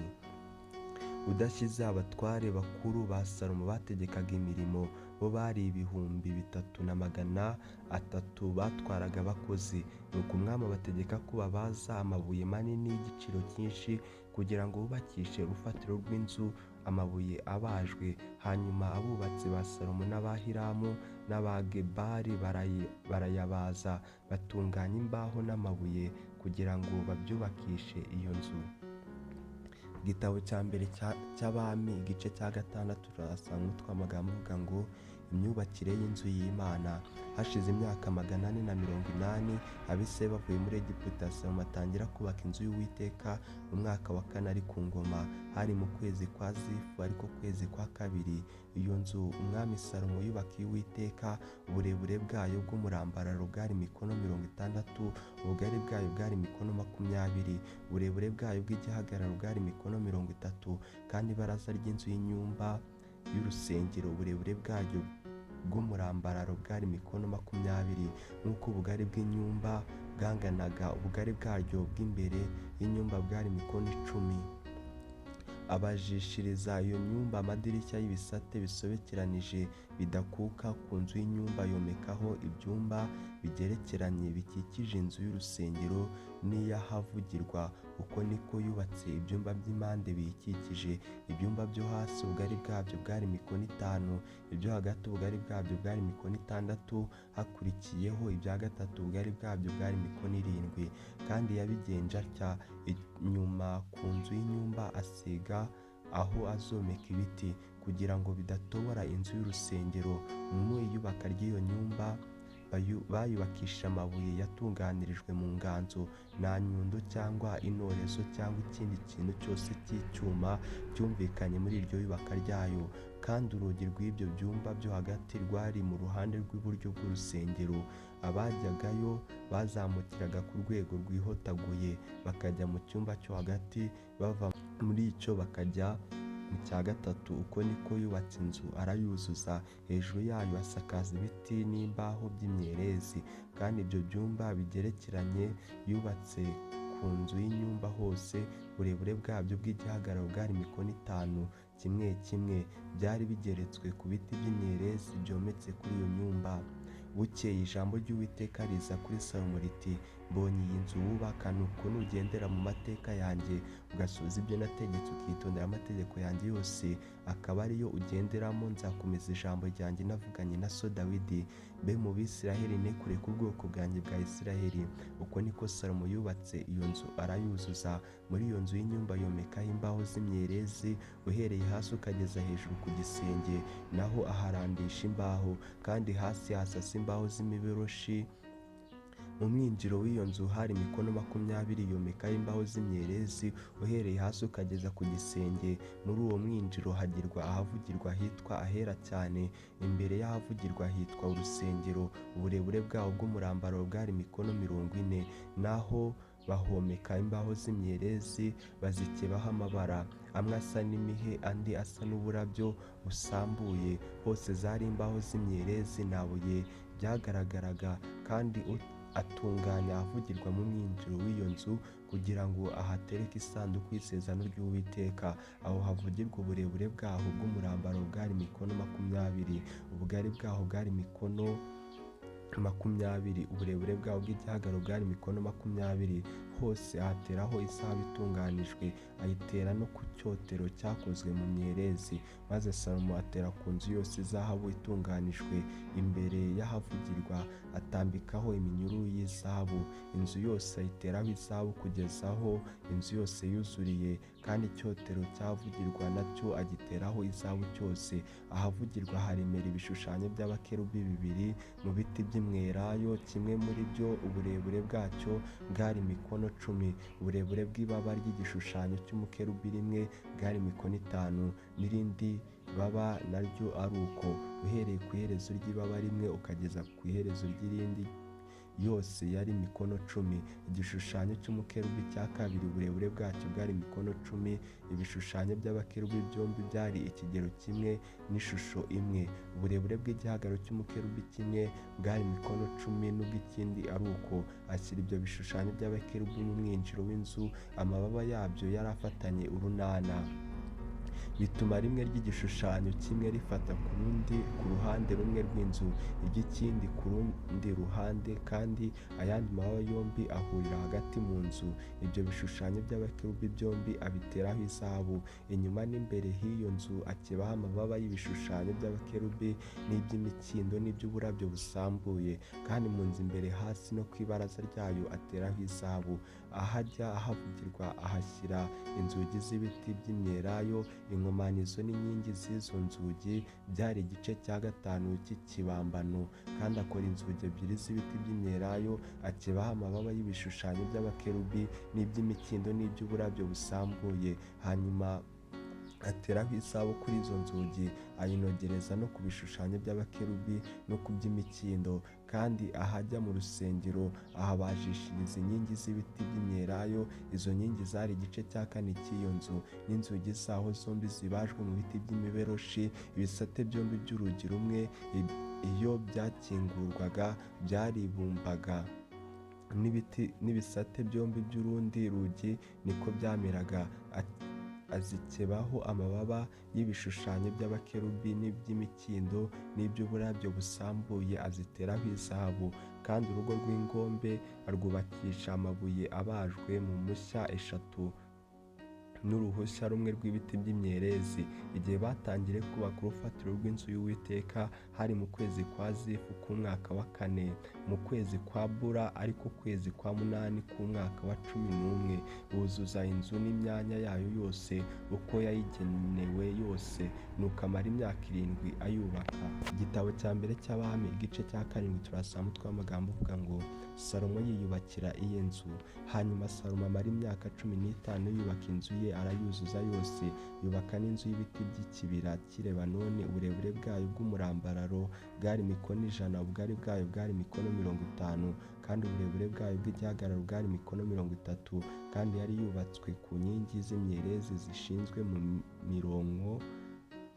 Udashyize abatware bakuru ba Salomo bategekaga imirimo, bo bari 3,300 batwaraga abakozi. Nuko umwami abategeka ko babaza amabuye manini y'igiciro cyinshi, kugira ngo bubakishe urufatiro rw'inzu amabuye abajwe. Hanyuma abubatsi ba Salomo n'aba Hiramu n'aba Gebali barayabaza, batunganya imbaho n'amabuye kugira ngo babyubakishe iyo nzu. Igitabo cya mbere cy'Abami igice cya 6 turahasanga umutwe w'amagambo uvuga ngo imyubakire y'inzu y'Imana. Hashize imyaka 480 Abisirayeli bavuye muri Egiputa, Salomo atangira kubaka inzu y'Uwiteka mu mwaka wa 4 ari ku ngoma. Hari mu kwezi kwa Zifu, ariko kwezi kwa 2. Iyo nzu umwami Salomo yubakiye Uwiteka, uburebure bwayo bw'umurambararo bwari mikono 60, ubugari bwayo bwari mikono 20, uburebure bwayo bw'igihagararo bwari mikono 30, kandi ibaraza ry'inzu y'inyumba y'urusengero uburebure bwaryo bw'umurambararo bwari mikono 20, nk'uko ubugari bw'inyumba bwanganaga, ubugari bwaryo bw'imbere y'inyumba bwari mikono 10. Abajishiriza iyo nyumba amadirishya y'ibisate bisobekeranije bidakuka. Ku nzu y'inyumba yomekaho ibyumba bigerekeranye bikikije inzu y'urusengero n'iy'ahavugirwa. Uko niko yubatse ibyumba by'impande biyikikije. Ibyumba byo hasi ubugari bwabyo bwari mikono 5, ibyo hagati ubugari bwabyo bwari mikono 6, hakurikiyeho ibya gatatu ubugari bwabyo bwari mikono 7. Kandi yabigenje atya inyuma ku nzu y'inyumba, asiga aho azomeka ibiti, kugira ngo bidatobora inzu y'urusengero. Mu iyubaka ry'iyo nyumba bayubakisha amabuye yatunganirijwe mu nganzo, nta nyundo cyangwa intorezo cyangwa ikindi kintu cyose cy'icyuma cyumvikanye muri iryo yubaka ryayo. Kandi urugi rw'ibyo byumba byo hagati rwari mu ruhande rw'iburyo bw'urusengero. Abajyagayo bazamukiraga ku rwego rwihotaguye bakajya mu cyumba cyo hagati, bava muri icyo bakajya mu cya gatatu. Uko niko yubatse inzu arayuzuza. Hejuru yayo asakaza ibiti n'imbaho by'imyerezi. Kandi ibyo byumba bigerekeranye yubatse ku nzu y'inyumba hose, uburebure bwabyo bw'igihagararo bwari mikono 5 kimwe kimwe, byari bigeretswe ku biti by'imyerezi byometse kuri iyo nyumba. Bukeye ijambo ry'Uwiteka riza kuri Salomo riti: mbonye iyi nzu wubaka, nuko nugendera mu mateka yanjye, ugasohoza ibyo nategetse, ukitondera amategeko yanjye yose, akaba ariyo ugenderamo, nzakomeza ijambo ryanjye navuganye na so Dawidi, mbe mu Bisiraheli ne kureka ubwoko bwanjye bwa Isiraheli. Uko niko Salomo yubatse iyo nzu arayuzuza. Muri iyo nzu y'inyumba yomekaho imbaho z'imyerezi uhereye hasi ukageza hejuru ku gisenge, naho aharambisha imbaho, kandi hasi hasasa imbaho z'imiberoshi. Mu mwinjiro w'iyo nzu hari mikono 20, yomekaho imbaho z'imyerezi uhereye hasi ukageza ku gisenge. Muri uwo mwinjiro hagirwa ahavugirwa hitwa Ahera cyane, imbere y'ahavugirwa hitwa urusengero. Uburebure bwaho bw'umurambararo bwari mikono 40, naho bahomeka imbaho z'imyerezi bazikebaho amabara, amwe asa n'imihe, andi asa n'uburabyo busambuye. Hose zari imbaho z'imyerezi, nta buye ryagaragaraga. Kandi atunganya ahavugirwa mu mwinjiro w'iyo nzu, kugira ngo ahatereke isanduku y'isezerano ry'Uwiteka. Aho havugirwa uburebure bwaho bw'umurambararo bwari mikono 20, ubugari bwaho bwari mikono 20, uburebure bwaho bw'igihagararo bwari mikono 20. Hose ahateraho izahabu itunganijwe, ayitera no ku cyotero cyakozwe mu myerezi. Maze Salomo atera ku nzu yose izahabu itunganijwe. Imbere y'ahavugirwa atambikaho iminyururu y'izahabu. Inzu yose ayiteraho izahabu kugeza aho inzu yose yuzuriye. Kandi icyotero cy'ahavugirwa nacyo agiteraho izahabu cyose. Ahavugirwa haremera ibishushanyo by'abakerubi 2 mu biti by'imwelayo, kimwe muri byo uburebure bwacyo bwari mikono 10, uburebure bw'ibaba ry'igishushanyo cy'umukerubi rimwe bwari mikono 5, n'irindi baba naryo ari uko. Uhereye ku iherezo ry'ibaba rimwe ukageza ku iherezo ry'irindi yose yari mikono 10. Igishushanyo cy'umukerubi cya kabiri uburebure bwacyo bwari mikono 10. Ibishushanyo by'abakerubi byombi byari ikigero kimwe n'ishusho imwe. Uburebure bw'igihagararo cy'umukerubi kimwe bwari mikono 10, n'ubw'ikindi ari uko. Ashyira ibyo bishushanyo by'abakerubi mu mwinjiro w'inzu, amababa yabyo yari afatanye urunana. Bituma rimwe ry'igishushanyo kimwe rifata ku rundi ku ruhande rumwe rw'inzu, iry'ikindi ku rundi ruhande, kandi ayandi mababa yombi ahurira hagati mu nzu. Ibyo bishushanyo by'abakerubi byombi abiteraho izahabu. Inyuma n'imbere h'iyo nzu akebaho amababa y'ibishushanyo by'abakerubi n'iby'imikindo n'iby'uburabyo busambuye. Kandi mu nzu imbere hasi no ku ibaraza ryayo ateraho izahabu. Ahajya ahavugirwa ahashyira inzugi z'ibiti by'imyelayo, inkomanizo n'inkingi z'izo nzugi byari igice cya 5 cy'ikibambano. Kandi akora inzugi 2 z'ibiti by'imyelayo, akebaho amababa y'ibishushanyo by'abakerubi n'iby'imikindo n'iby'uburabyo busambuye. Hanyuma ateraho izahabu kuri izo nzugi, ayinogereza no ku bishushanyo by'abakerubi no ku by'imikindo. Kandi ahajya mu rusengero ahabajishiriza inkingi z'ibiti by'imyelayo. Izo nkingi zari igice cya 4 cy'iyo nzu, n'inzugi zaho zombi zibajwe mu biti by'imiberoshi. Ibisate byombi by'urugi rumwe iyo byakingurwaga byaribumbaga, n'ibisate byombi by'urundi rugi niko byameraga. Azikebaho amababa y'ibishushanyo by'abakerubi n'iby'imikindo n'iby'uburabyo busambuye, aziteraho izahabu. Kandi urugo rw'ingombe arwubakisha amabuye abajwe mu mpushya 3 n'uruhushya rumwe rw'ibiti by'imyerezi. Igihe batangiriye kubaka urufatiro rw'inzu y'Uwiteka hari mu kwezi kwa Zifu k'umwaka wa 4, mu kwezi kwa Bula ariko kwezi kwa 8 k'umwaka wa 11, buzuza inzu n'imyanya yayo yose uko yayigenewe yose. Nuko amara imyaka 7 ayubaka. Igitabo cya mbere cy'Abami igice cya 7 turasoma umutwe w'amagambo uvuga ngo Salomo yiyubakira iye nzu. Hanyuma Salomo amara imyaka 15 yubaka inzu ye, arayuzuza yose. Yubaka n'inzu y'ibiti by'ikibira cy'i Lebanoni, uburebure bwayo bw'umurambararo bwari mikono 100, ubugari bwayo bwari mikono 50, kandi uburebure bwayo bw'igihagararo bwari mikono 30, kandi yari yubatswe ku nkingi z'imyerezi zishinzwe mu mirongo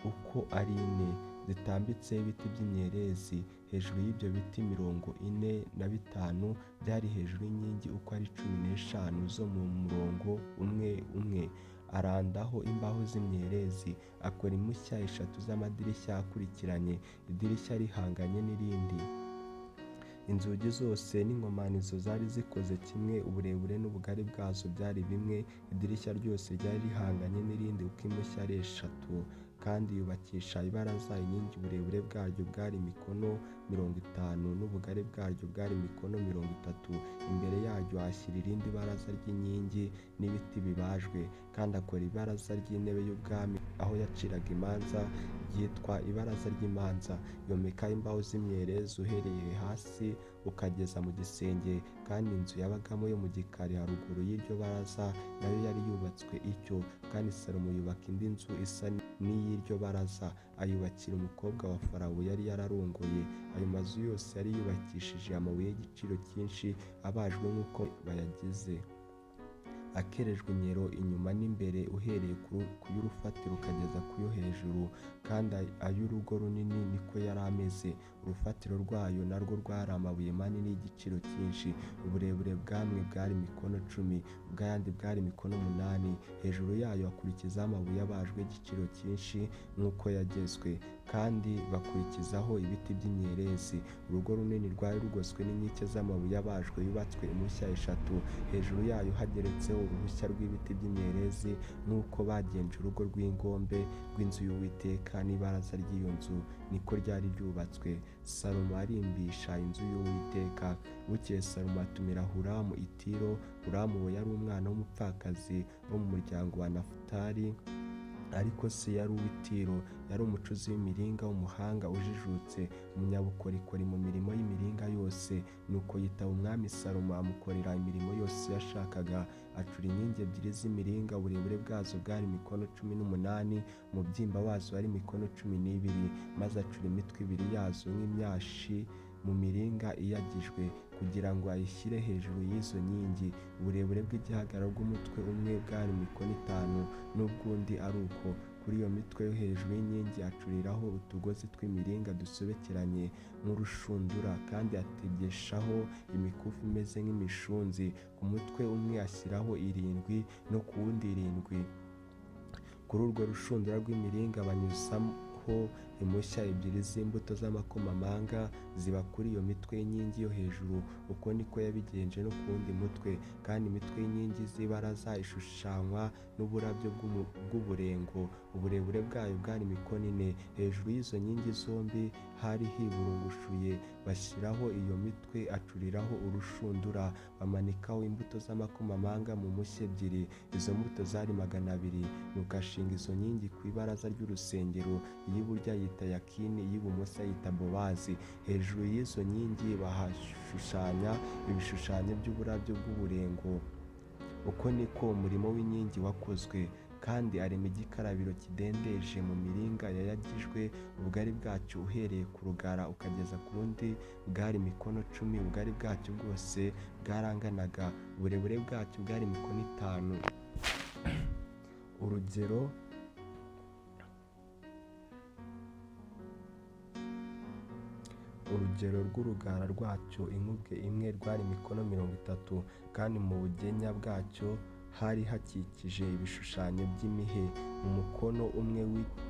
uko ari 4, zitambitseho ibiti by'imyerezi. Hejuru y'ibyo biti 45 byari hejuru y'inkingi uko ari 15 zo mu murongo umwe umwe. Arandaho imbaho z'imyerezi. Akora impushya 3 z'amadirishya akurikiranye, idirishya rihanganye n'irindi. Inzugi zose n'inkomanizo zari zikoze kimwe, uburebure n'ubugari bwazo byari bimwe, idirishya ryose ryari rihanganye n'irindi uko impushya ari 3. Kandi yubakisha ibaraza inkingi, uburebure bwaryo bwari mikono 50, n'ubugari bwaryo bwari mikono 30. Imbere yaryo ahashyira irindi baraza ry'inkingi n'ibiti bibajwe. Kandi akora ibaraza ry'intebe y'ubwami aho yaciraga imanza, ryitwa ibaraza ry'imanza. Yomeka imbaho z'imyerezi uhereye hasi ukageza mu gisenge. Kandi inzu yabagamo yo mu gikari haruguru y'iryo baraza nayo yari yubatswe ityo. Kandi Salomo yubaka indi nzu isa n'iy'iryo baraza, ayubakira umukobwa wa Farawo yari yararongoye. Ayo mazu yose yari yubakishije amabuye y'igiciro cyinshi abajwe nk'uko bayagize, akerejwe inkero inyuma n'imbere, uhereye ku y'urufatiro ukageza ku yo hejuru. Kandi ay'urugo runini niko yari ameze. Urufatiro rwayo narwo rwari amabuye manini y'igiciro cyinshi, uburebure bw'amwe bwari mikono 10, ubw'ayandi bwari mikono 8. Hejuru yayo akurikizaho amabuye abajwe y'igiciro cyinshi nk'uko yagezwe, kandi bakurikizaho ibiti by'imyerezi. Urugo runini rwari rugoswe n'inkike z'amabuye abajwe yubatswe impushya 3, hejuru yayo hageretseho uruhushya rw'ibiti by'imyerezi, nk'uko bagenje urugo rw'ingombe rw'inzu y'Uwiteka n'ibaraza ry'iyo nzu niko ryari ryubatswe. Salomo arimbisha inzu y'Uwiteka. Bukeye Salomo atumira Huramu i Tiro. Huramu uwo yari umwana w'umupfakazi wo mu muryango wa Nafutali, ariko se yari uw'i Tiro. Yari umucuzi w'imiringa w'umuhanga ujijutse, umunyabukorikori mu mirimo y'imiringa yose. Nuko yitaba umwami Salomo, amukorera imirimo yose yashakaga. Acura inkingi 2 z'imiringa, uburebure bwazo bwari mikono 18, umubyimba wazo wari mikono 12. Maze acura imitwe 2 yazo nk'imyashi mu miringa iyagijwe, kugira ngo ayishyire hejuru y'izo nkingi. Uburebure bw'igihagararo bw'umutwe umwe bwari mikono 5, n'ubw'undi ari uko. Kuri iyo mitwe yo hejuru y'inkingi acuriraho utugozi tw'imiringa dusobekeranye nk'urushundura, kandi ategeshaho imikufi imeze nk'imishunzi. Ku mutwe umwe ashyiraho 7, no ku wundi 7. Kuri urwo rushundura rw'imiringa banyuzaho impushya 2 z'imbuto z'amakomamanga, ziba kuri iyo mitwe y'inkingi yo hejuru. Uko niko yabigenje no ku wundi mutwe. Kandi imitwe y'inkingi z'ibaraza ishushanywa n'uburabyo bw'uburengo, uburebure bwayo bwari mikono 4. Hejuru y'izo nkingi zombi hari hiburungushuye, bashyiraho iyo mitwe, acuriraho urushundura, bamanikaho imbuto z'amakomamanga mu mpushya 2. Izo mbuto zari 200. Nuko ashinga izo nkingi ku ibaraza ry'urusengero, iy'iburyo ayita Yakini, iy'ibumoso ayita Bowazi. Hejuru y'izo nkingi bahashushanya ibishushanyo by'uburabyo bw'uburengo. Uko niko umurimo w'inkingi wakozwe. Kandi arema igikarabiro kidendeje mu miringa yayagijwe, ubugari bwacyo uhereye ku rugara ukageza ku rundi bwari mikono 10, ubugari bwacyo bwose bwaranganaga, uburebure bwacyo bwari mikono 5. Urugero rw'urugara rwacyo inkubwe imwe rwari mikono 30, kandi mu bugenya bwacyo Hari hakikije ibishushanyo by'imihe. Mu mukono umwe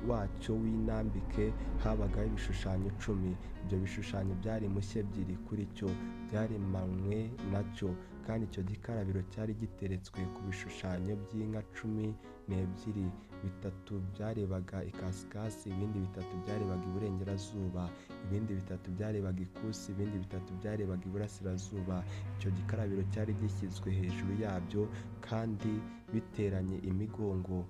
wacyo w'intambike habagaho ibishushanyo 10. Ibyo bishushanyo byari impushya ebyiri kuri cyo, byaremanywe na cyo. Kandi icyo gikarabiro cyari giteretswe ku bishushanyo by'inka 12, bitatu byarebaga ikasikazi, ibindi bitatu byarebaga iburengerazuba, ibindi bitatu byarebaga ikusi, ibindi bitatu byarebaga iburasirazuba. Icyo gikarabiro cyari gishyizwe hejuru yabyo, kandi biteranye imigongo.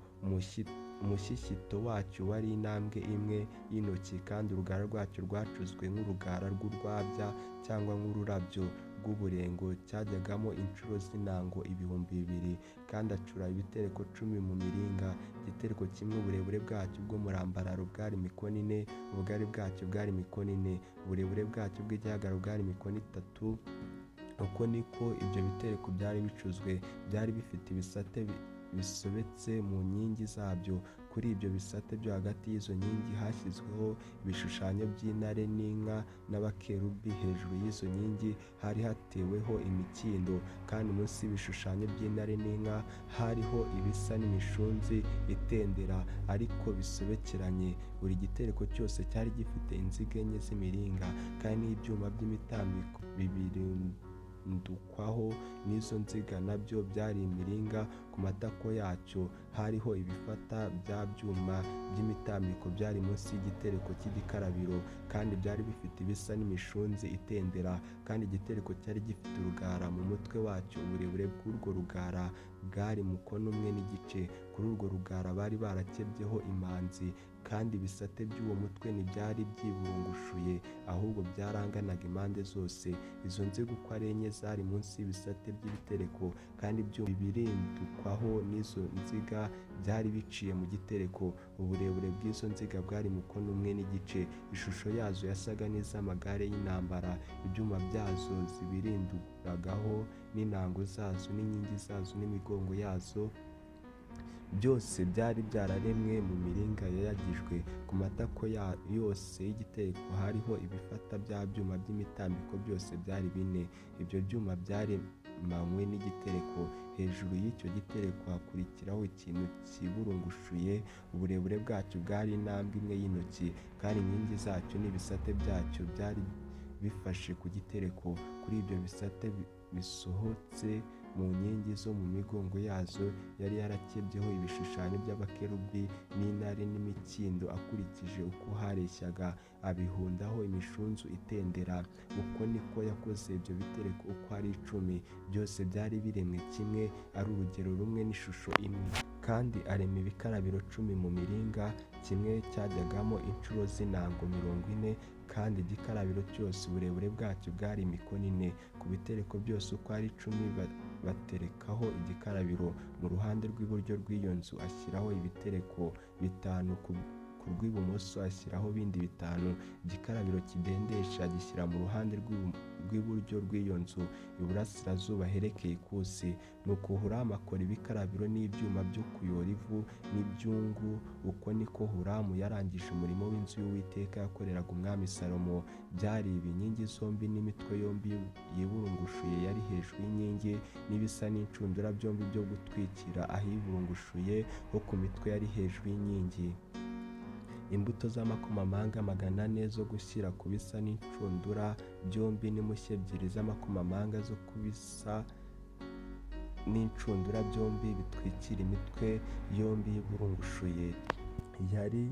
Umushyishyito wacyo wari intambwe imwe y'intoki, kandi urugara rwacyo rwacuzwe nk'urugara rw'urwabya cyangwa nk'ururabyo rw'uburengo, cyajyagamo inshuro z'intango 2000. Kandi acura ibitereko 10 mu miringa. Igitereko kimwe uburebure bwacyo bw'umurambararo bwari mikono 4, ubugari bwacyo bwari mikono 4, uburebure bwacyo bw'igihagararo bwari mikono 3. Uko niko ibyo bitereko byari bicuzwe. Byari bifite ibisate bisobetse mu nkingi zabyo. Kuri ibyo bisate byo hagati y'izo nkingi hashyizweho ibishushanyo by'intare n'inka n'abakerubi. Hejuru y'izo nkingi hari hateweho imikindo, kandi munsi y'ibishushanyo by'intare n'inka hariho ibisa n'imishunzi itendera ariko bisobekeranye. Buri gitereko cyose cyari gifite inziga enye z'imiringa, kandi n'ibyuma by'imitambiko bibirindukwaho n'izo nziga nabyo byari imiringa. Ku matako yacyo hariho ibifata bya byuma by'imitambiko byari munsi y'igitereko cy'igikarabiro, kandi byari bifite ibisa n'imishunzi itendera. Kandi igitereko cyari gifite urugara mu mutwe wacyo, uburebure bw'urwo rugara bwari mukono umwe n'igice. Kuri urwo rugara bari barakebyeho imanzi, kandi ibisate by'uwo mutwe ntibyari byiburungushuye, ahubwo byaranganaga impande zose. Izo nziga uko ari enye zari munsi y'ibisate by'ibitereko, kandi ibyuma bibirindukwaho n'izo nziga byari biciye mu gitereko. Uburebure bw'izo nziga bwari mukono umwe n'igice. Ishusho yazo yasaga n'iz'amagare y'intambara. Ibyuma byazo zibirinduragaho n'intango zazo n'inkingi zazo n'imigongo yazo byose byari byararemwe mu miringa yayagijwe. Ku matako yose y'igitereko hariho ibifata bya byuma by'imitambiko, byose byari bine. Ibyo byuma byaremanywe n'igitereko. Hejuru y'icyo gitereko hakurikiraho ikintu cyiburungushuye, uburebure bwacyo bwari intambwe imwe y'intoki, kandi inkingi zacyo n'ibisate byacyo byari bifashe ku gitereko. Kuri ibyo bisate bisohotse mu nkingi zo mu migongo yazo yari yarakebyeho ibishushanyo by'abakerubi n'intare n'imikindo akurikije uko hareshyaga, abihundaho imishunzu itendera. Uko niko yakoze ibyo bitereko uko ari 10, byose byari biremwe kimwe, ari urugero rumwe n'ishusho imwe. Kandi arema ibikarabiro 10 mu miringa, kimwe cyajyagamo inshuro z'intango 40, kandi igikarabiro cyose uburebure bwacyo bwari mikono 4. Ku bitereko byose uko ari 10 baterekaho igikarabiro. Mu ruhande rw'iburyo rw'iyo nzu ashyiraho ibitereko 5, ku rw'ibumoso ashyiraho bindi 5. Igikarabiro kidendesha agishyira mu ruhande rw'iburyo rw'iyo nzu, iburasirazuba herekeye ikusi. Nuko Huramu akora ibikarabiro n'ibyuma byo kuyora ivu n'ibyungu. Uko niko Huramu yarangije umurimo w'inzu y'Uwiteka yakoreraga umwami Salomo. Byari ibi: inkingi zombi n'imitwe yombi yiburungushuye yari hejuru y'inkingi, n'ibisa n'inshundura byombi byo gutwikira ahiburungushuye ho ku mitwe yari hejuru y'inkingi. Imbuto z'amakomamanga 400 zo gushyira ku bisa n'inshundura byombi, n'impushya ebyiri z'amakomamanga zo ku bisa n'inshundura byombi bitwikira imitwe yombi yiburungushuye yari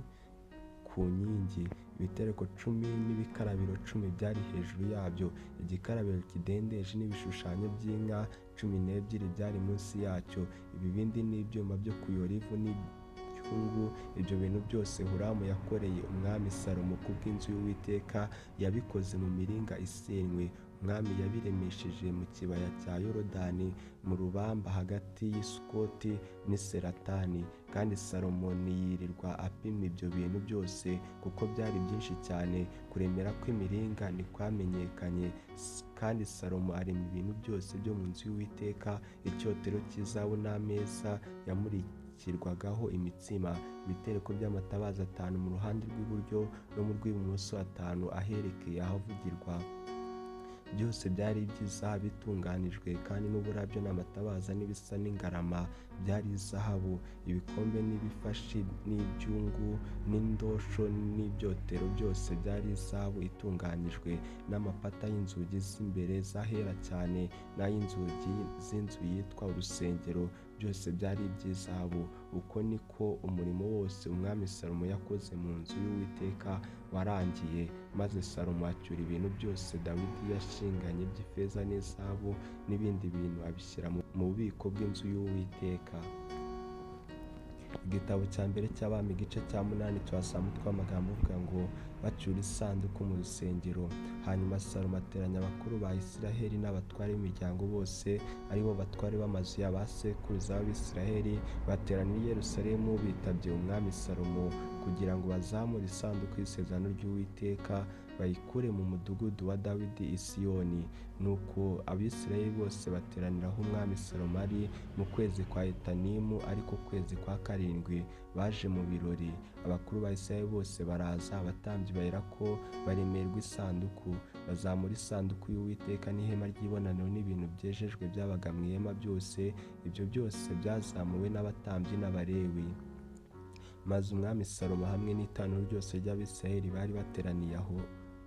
ku nkingi. Ibitereko 10 n'ibikarabiro 10 byari hejuru yabyo. Igikarabiro kidendeje n'ibishushanyo by'inka 12 byari munsi yacyo. Ibibindi n'ibyuma byo kuyora ivu n'ibyungu. Ibyo bintu byose Huramu yakoreye umwami Salomo kubw'inzu y'Uwiteka yabikoze mu miringa isenwe. Umwami yabiremesheje mu kibaya cya Yorodani mu rubamba hagati y'i Sukoti n'i Seratani. Kandi Salomo ntiyirirwa apima ibyo bintu byose, kuko byari byinshi cyane. Kuremera kw'imiringa ntikwamenyekanye. Kandi Salomo arema ibintu byose byo mu nzu y'Uwiteka, icyotero cy'izahabu n'ameza yamurikirwagaho imitsima, ibitereko by'amatabaza 5 mu ruhande rw'iburyo no mu rw'ibumoso 5 aherekeye ahavugirwa. Byose byari iby'izahabu itunganijwe, kandi n'uburabyo n'amatabaza n'ibisa n'ingarama byari izahabu. Ibikombe n'ibifashi n'ibyungu n'indosho n'ibyotero byose byari izahabu itunganijwe, n'amapata y'inzugi z'imbere z'ahera cyane n'ay'inzugi z'inzu yitwa urusengero, byose byari iby'izahabu. Uko niko umurimo wose umwami Salomo yakoze mu nzu y'Uwiteka warangiye. Maze Salomo acyura ibintu byose Dawidi yashinganye by'ifeza n'izahabu n'ibindi bintu, abishyira mu bubiko bw'inzu y'Uwiteka. Igitabo cya mbere cy'Abami igice cya 8 tuhasanga umutwe w'amagambo uvuga ngo bacyura isanduku mu rusengero. Hanyuma Salomo ateranya abakuru ba Isiraheli n'abatware b'imiryango bose, ari bo batware b'amazu ya ba sekuruza b'Abisiraheli, bateranira i Yerusalemu bitabye umwami Salomo kugira ngo bazamure isanduku y'isezerano ry'Uwiteka bayikure mu mudugudu wa Dawidi i Siyoni. Nuko Abisirayeli bose bateranira aho umwami Salomo ari mu kwezi kwa Etanimu, ariko kwezi kwa 7, baje mu birori. Abakuru ba Isirayeli bose baraza, abatambyi baherako baremerwa isanduku, bazamura isanduku y'Uwiteka n'ihema ry'ibonaniro n'ibintu byejejwe byabaga mu ihema byose. Ibyo byose byazamuwe n'abatambyi n'Abalewi. Maze umwami Salomo hamwe n'iteraniro ryose ry'Abisirayeli bari bateraniye aho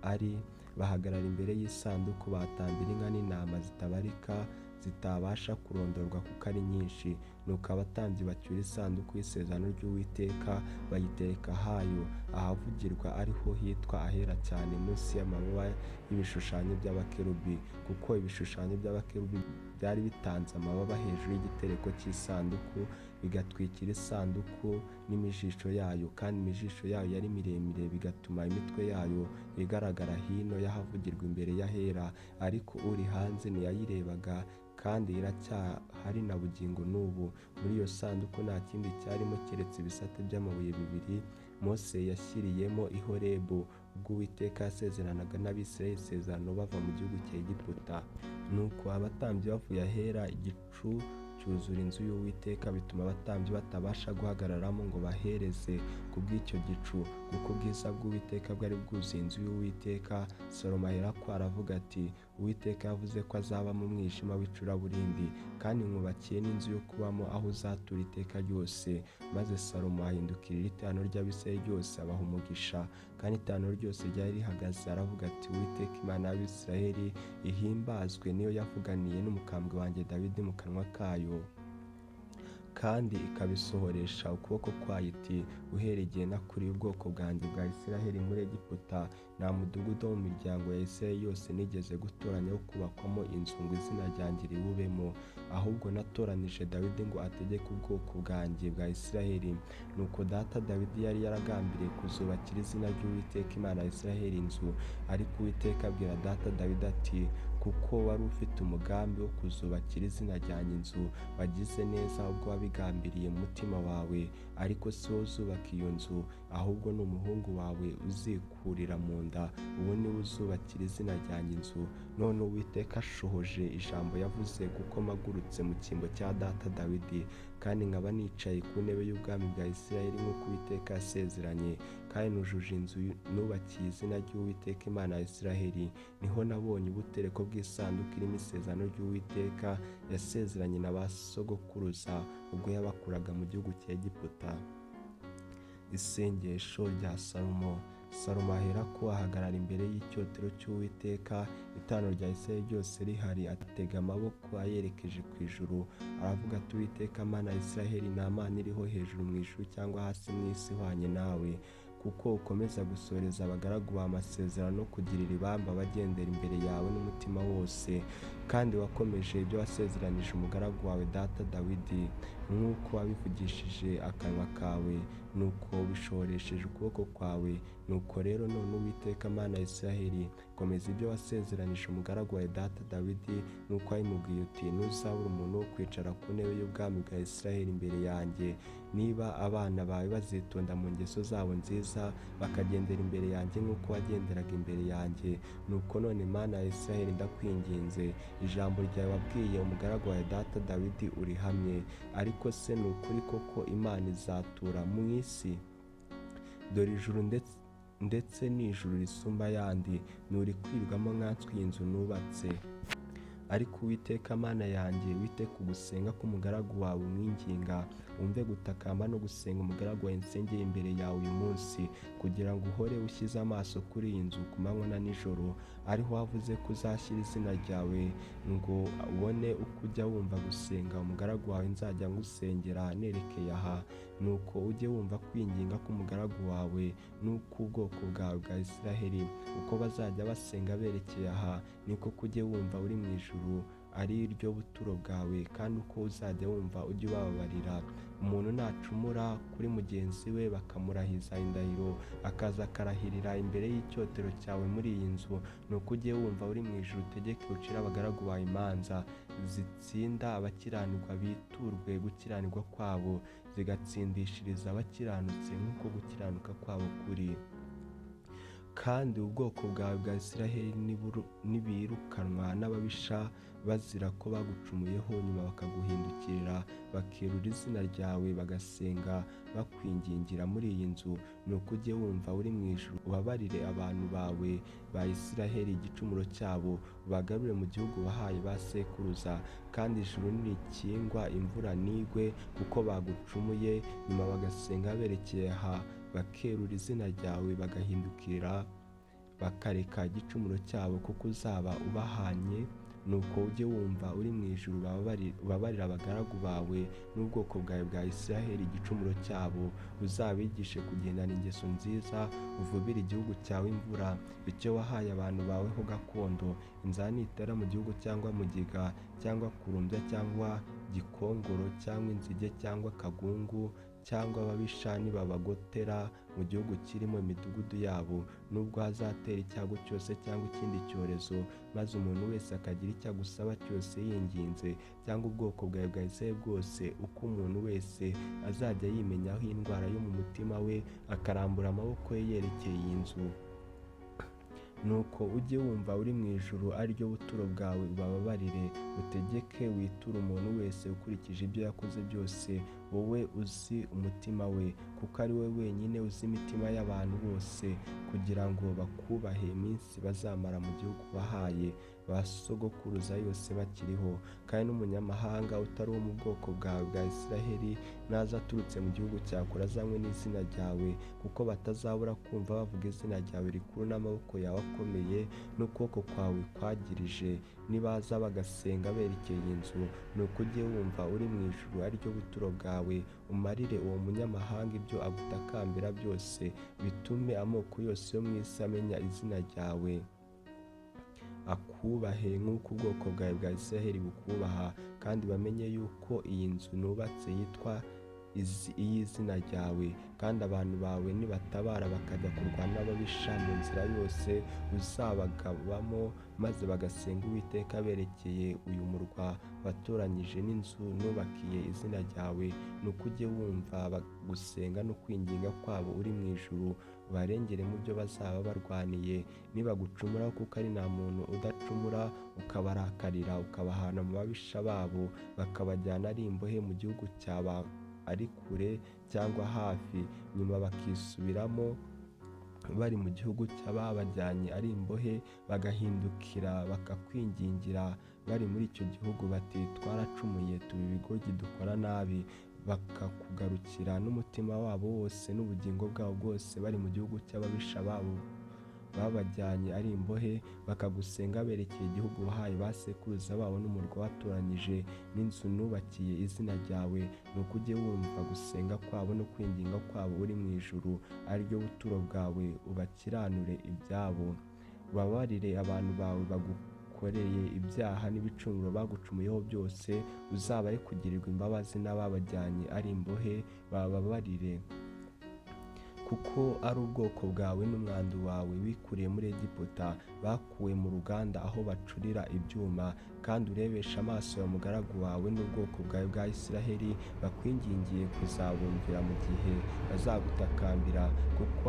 ari, bahagarara imbere y'isanduku, batambira inka n'intama zitabarika zitabasha kurondorwa kuko ari nyinshi. Nuko abatambyi bacyura isanduku y'isezerano ry'Uwiteka, bayitereka ahayo, ahavugirwa ariho hitwa ahera cyane, munsi y'amababa y'ibishushanyo by'abakerubi, kuko ibishushanyo by'abakerubi byari bitanze amababa hejuru y'igitereko cy'isanduku, bigatwikira isanduku n'imijisho yayo, kandi imijisho yayo yari miremire, bigatuma imitwe yayo igaragara hino y'ahavugirwa imbere y'ahera, ariko uri hanze ntiyayirebaga, kandi iracyahari na bugingo n'ubu. Muri iyo sanduku nta kindi cyarimo keretse ibisate by'amabuye 2 Mose yashyiriyemo i Horebu, ubwo Uwiteka yasezeranaga n'Abisirayeli isezerano bava mu gihugu cya Egiputa. Nuko abatambyi bavuye ahera, igicu cyuzura inzu y'Uwiteka, bituma abatambyi batabasha guhagararamo ngo bahereze kubw'icyo gicu, kuko ubwiza bw'Uwiteka bwari bwuzuye inzu y'Uwiteka. Salomo aherako aravuga ati: Uwiteka yavuze ko azaba mu mwijima w'icuraburindi, kandi nkubakiye n'inzu yo kubamo aho uzatura iteka ryose. Maze Salomo ahindukirira iteraniro ry'Abisirayeli ryose, abaha umugisha, kandi iteraniro ryose ryari rihagaze. Aravuga ati: Uwiteka Imana y'Abisirayeli ihimbazwe, niyo yavuganiye n'umukambwe wanjye Dawidi mu kanwa kayo, kandi ikabisohoresha ukuboko kwayo iti: uhereye igihe nakuriye ubwoko bwanjye bwa Isiraheli muri Egiputa, nta mudugudu wo mu miryango ya Isirayeli yose nigeze gutoranya wo kubakwamo inzu ngo izina ryanjye riwubemo, ahubwo natoranije Dawidi ngo ategeke ubwoko bwanjye bwa Isiraheli. Nuko data Dawidi yari yaragambiriye kuzubakira izina ry'Uwiteka Imana ya Isiraheli inzu, ariko Uwiteka abwira data Dawidi ati: kuko wari ufite umugambi wo kuzubakira izina ryanjye inzu, wagize neza ubwo wabigambiriye mu mutima wawe, ariko si wowe uzubaka iyo nzu, ahubwo ni umuhungu wawe uzikurira mu nda, uwo ni we uzubakira izina ryanjye inzu. None Uwiteka ashohoje ijambo yavuze, kuko mpagurutse mu cyimbo cya data Dawidi, kandi nkaba nicaye ku ntebe y'ubwami bwa Isirayeli nk'uko Uwiteka yasezeranye, kandi nujuje inzu nubakiye izina ry'Uwiteka Imana ya Isiraheli. Niho nabonye ubutereko bw'isanduku irimo isezerano ry'Uwiteka yasezeranye na ba sogokuruza ubwo yabakuraga mu gihugu cya Egiputa. Isengesho rya Salomo. Salomo aherako ahagarara imbere y'icyotero cy'Uwiteka, iteraniro rya Isirayeli ryose rihari, atega amaboko ayerekeje ku ijuru, aravuga ati: Uwiteka Mana ya Isiraheli, nta Mana iriho hejuru mu ijuru cyangwa hasi mu isi ihwanye nawe, kuko ukomeza gusoreza abagaragu bawe amasezerano no kugirira ibamba abagendera imbere yawe n'umutima wose, kandi wakomeje ibyo wasezeranije umugaragu wawe data Dawidi, nk'uko wabivugishije akanwa kawe, nuko ubishohoresheje ukuboko kwawe. Nuko rero none Uwiteka Mana ya Isiraheli, komeza ibyo wasezeranije umugaragu wawe data Dawidi, nk'uko wabimubwiye uti: ntuzabura umuntu wo kwicara ku ntebe y'ubwami bwa Isiraheli imbere yanjye. Niba abana bawe bazitonda mu ngeso zabo nziza, bakagendera imbere yanjye nk'uko wagenderaga imbere yanjye. Nuko none Mana ya Isiraheli, ndakwinginze, ijambo ryawe wabwiye umugaragu wawe data Dawidi urihamye. Ariko se ni ukuri koko Imana izatura mu isi? Dore ijuru Ndetse n'ijuru risumba ayandi nturikwirwamo nkanswe iyi nzu nubatse. Ariko Uwiteka Mana yanjye, wite ku gusenga k'umugaragu wawe umwinginga, wumve gutakamba no gusenga umugaragu wawe nsengeye imbere yawe uyu munsi, kugira ngo uhore ushyize amaso kuri iyi nzu ku manywa na nijoro, ariho wavuze ko uzashyira izina ryawe, ngo ubone uko ujya wumva gusenga umugaragu wawe nzajya ngusengera nerekeye aha. Nuko ujye wumva kwinginga k'umugaragu wawe n'uk'ubwoko bwawe bwa Isiraheli, uko bazajya basenga berekeye aha, niko kujye wumva uri mu ijuru ari ryo buturo bwawe, kandi uko uzajya wumva ujye ubababarira. Umuntu nacumura kuri mugenzi we bakamurahiza indahiro, akaza akarahirira imbere y'icyotero cyawe muri iyi nzu, nuko ujye wumva uri mu ijuru utegeke ucire abagaragu bawe imanza zitsinda abakiranirwa biturwe gukiranirwa kwabo, zigatsindishiriza abakiranutse nk'uko gukiranuka kwabo kuri. Kandi ubwoko bwawe bwa Isiraheli nibirukanwa n'ababisha bazira ko bagucumuyeho, nyuma bakaguhindukirira bakerura izina ryawe bagasenga bakwingingira muri iyi nzu, nuko ujye wumva uri mu ijuru ubabarire abantu bawe ba Isiraheli igicumuro cyabo, ubagarure mu gihugu wahaye ba sekuruza. Kandi ijuru nirikingwa imvura ntigwe kuko bagucumuye, nyuma bagasenga berekeye aha bakerura izina ryawe bagahindukira bakareka igicumuro cyabo, kuko uzaba ubahanye. Nuko ujye wumva uri mu ijuru ubabarire abagaragu bawe n'ubwoko bwawe bwa Isiraheli igicumuro cyabo, uzabigishe kugendana ingeso nziza, uvubire igihugu cyawe imvura, icyo wahaye abantu bawe ho gakondo. Inzara nitera mu gihugu cyangwa mugiga cyangwa kurumbya cyangwa gikongoro cyangwa inzige cyangwa kagungu cyangwa ababisha nibabagotera mu gihugu kirimo imidugudu yabo, nubwo hazatera icyago cyose cyangwa ikindi cyorezo, maze umuntu wese akagira icyo agusaba cyose yinginze, cyangwa ubwoko bwawe bwa Isiraheli bwose, uko umuntu wese azajya yimenyaho indwara yo mu mutima we, akarambura amaboko ye yerekeye iyi nzu. Nuko ujye wumva uri mu ijuru ari ryo buturo bwawe, ubababarire, utegeke witure umuntu wese ukurikije ibyo yakoze byose, wowe uzi umutima we, kuko ari wowe wenyine uzi imitima y'abantu bose, kugira ngo bakubahe iminsi bazamara mu gihugu wahaye ba sogokuruza yose bakiriho. Kandi n'umunyamahanga utari uwo mu bwoko bwawe bwa Isiraheli naza aturutse mu gihugu cya kure azanywe n'izina ryawe, kuko batazabura kumva bavuga izina ryawe rikuru n'amaboko yawe akomeye n'ukuboko kwawe kwagirije, nibaza bagasenga berekeye iyi nzu, nuko ujye wumva uri mu ijuru ari ryo buturo bwawe, umarire uwo munyamahanga ibyo agutakambira byose, bitume amoko yose yo mu isi amenya izina ryawe, akubahe nk'uko ubwoko bwawe bwa Isiraheli bukubaha, kandi bamenye yuko iyi nzu nubatse yitwa iy'izina ryawe. Kandi abantu bawe nibatabara bakajya kurwana n'ababisha mu nzira yose uzabagabamo, maze bagasenga Uwiteka berekeye uyu murwa watoranyije n'inzu nubakiye izina ryawe, nuko ujye wumva gusenga no kwinginga kwabo uri mu ijuru, ubarengere mu byo bazaba barwaniye. Nibagucumuraho, kuko ari nta muntu udacumura, ukabarakarira ukabahana mu babisha babo, bakabajyana ari imbohe mu gihugu cyaba ari kure cyangwa hafi, nyuma bakisubiramo bari mu gihugu cy'ababajyanye ari imbohe, bagahindukira bakakwingingira bari muri icyo gihugu bati twaracumuye, tuba ibigoryi, dukora nabi, bakakugarukira n'umutima wabo wose n'ubugingo bwabo bwose bari mu gihugu cy'ababisha babo babajyanye ari imbohe, bakagusenga berekeye igihugu wahaye ba sekuruza babo n'umurwa watoranyije n'inzu nubakiye izina ryawe, nuko ujye wumva gusenga kwabo no kwinginga kwabo uri mu ijuru ari ryo buturo bwawe, ubakiranure ibyabo, ubabarire abantu bawe bagukoreye ibyaha n'ibicumuro bagucumuyeho byose, uzabahe kugirirwa imbabazi n'ababajyanye ari imbohe bababarire, kuko ari ubwoko bwawe n'umwandu wawe wikuriye muri Egiputa, bakuwe mu ruganda aho bacurira ibyuma. Kandi urebeshe amaso yawe umugaragu wawe n'ubwoko bwawe bwa Isiraheli bakwingingiye kuzabumvira mu gihe bazagutakambira, kuko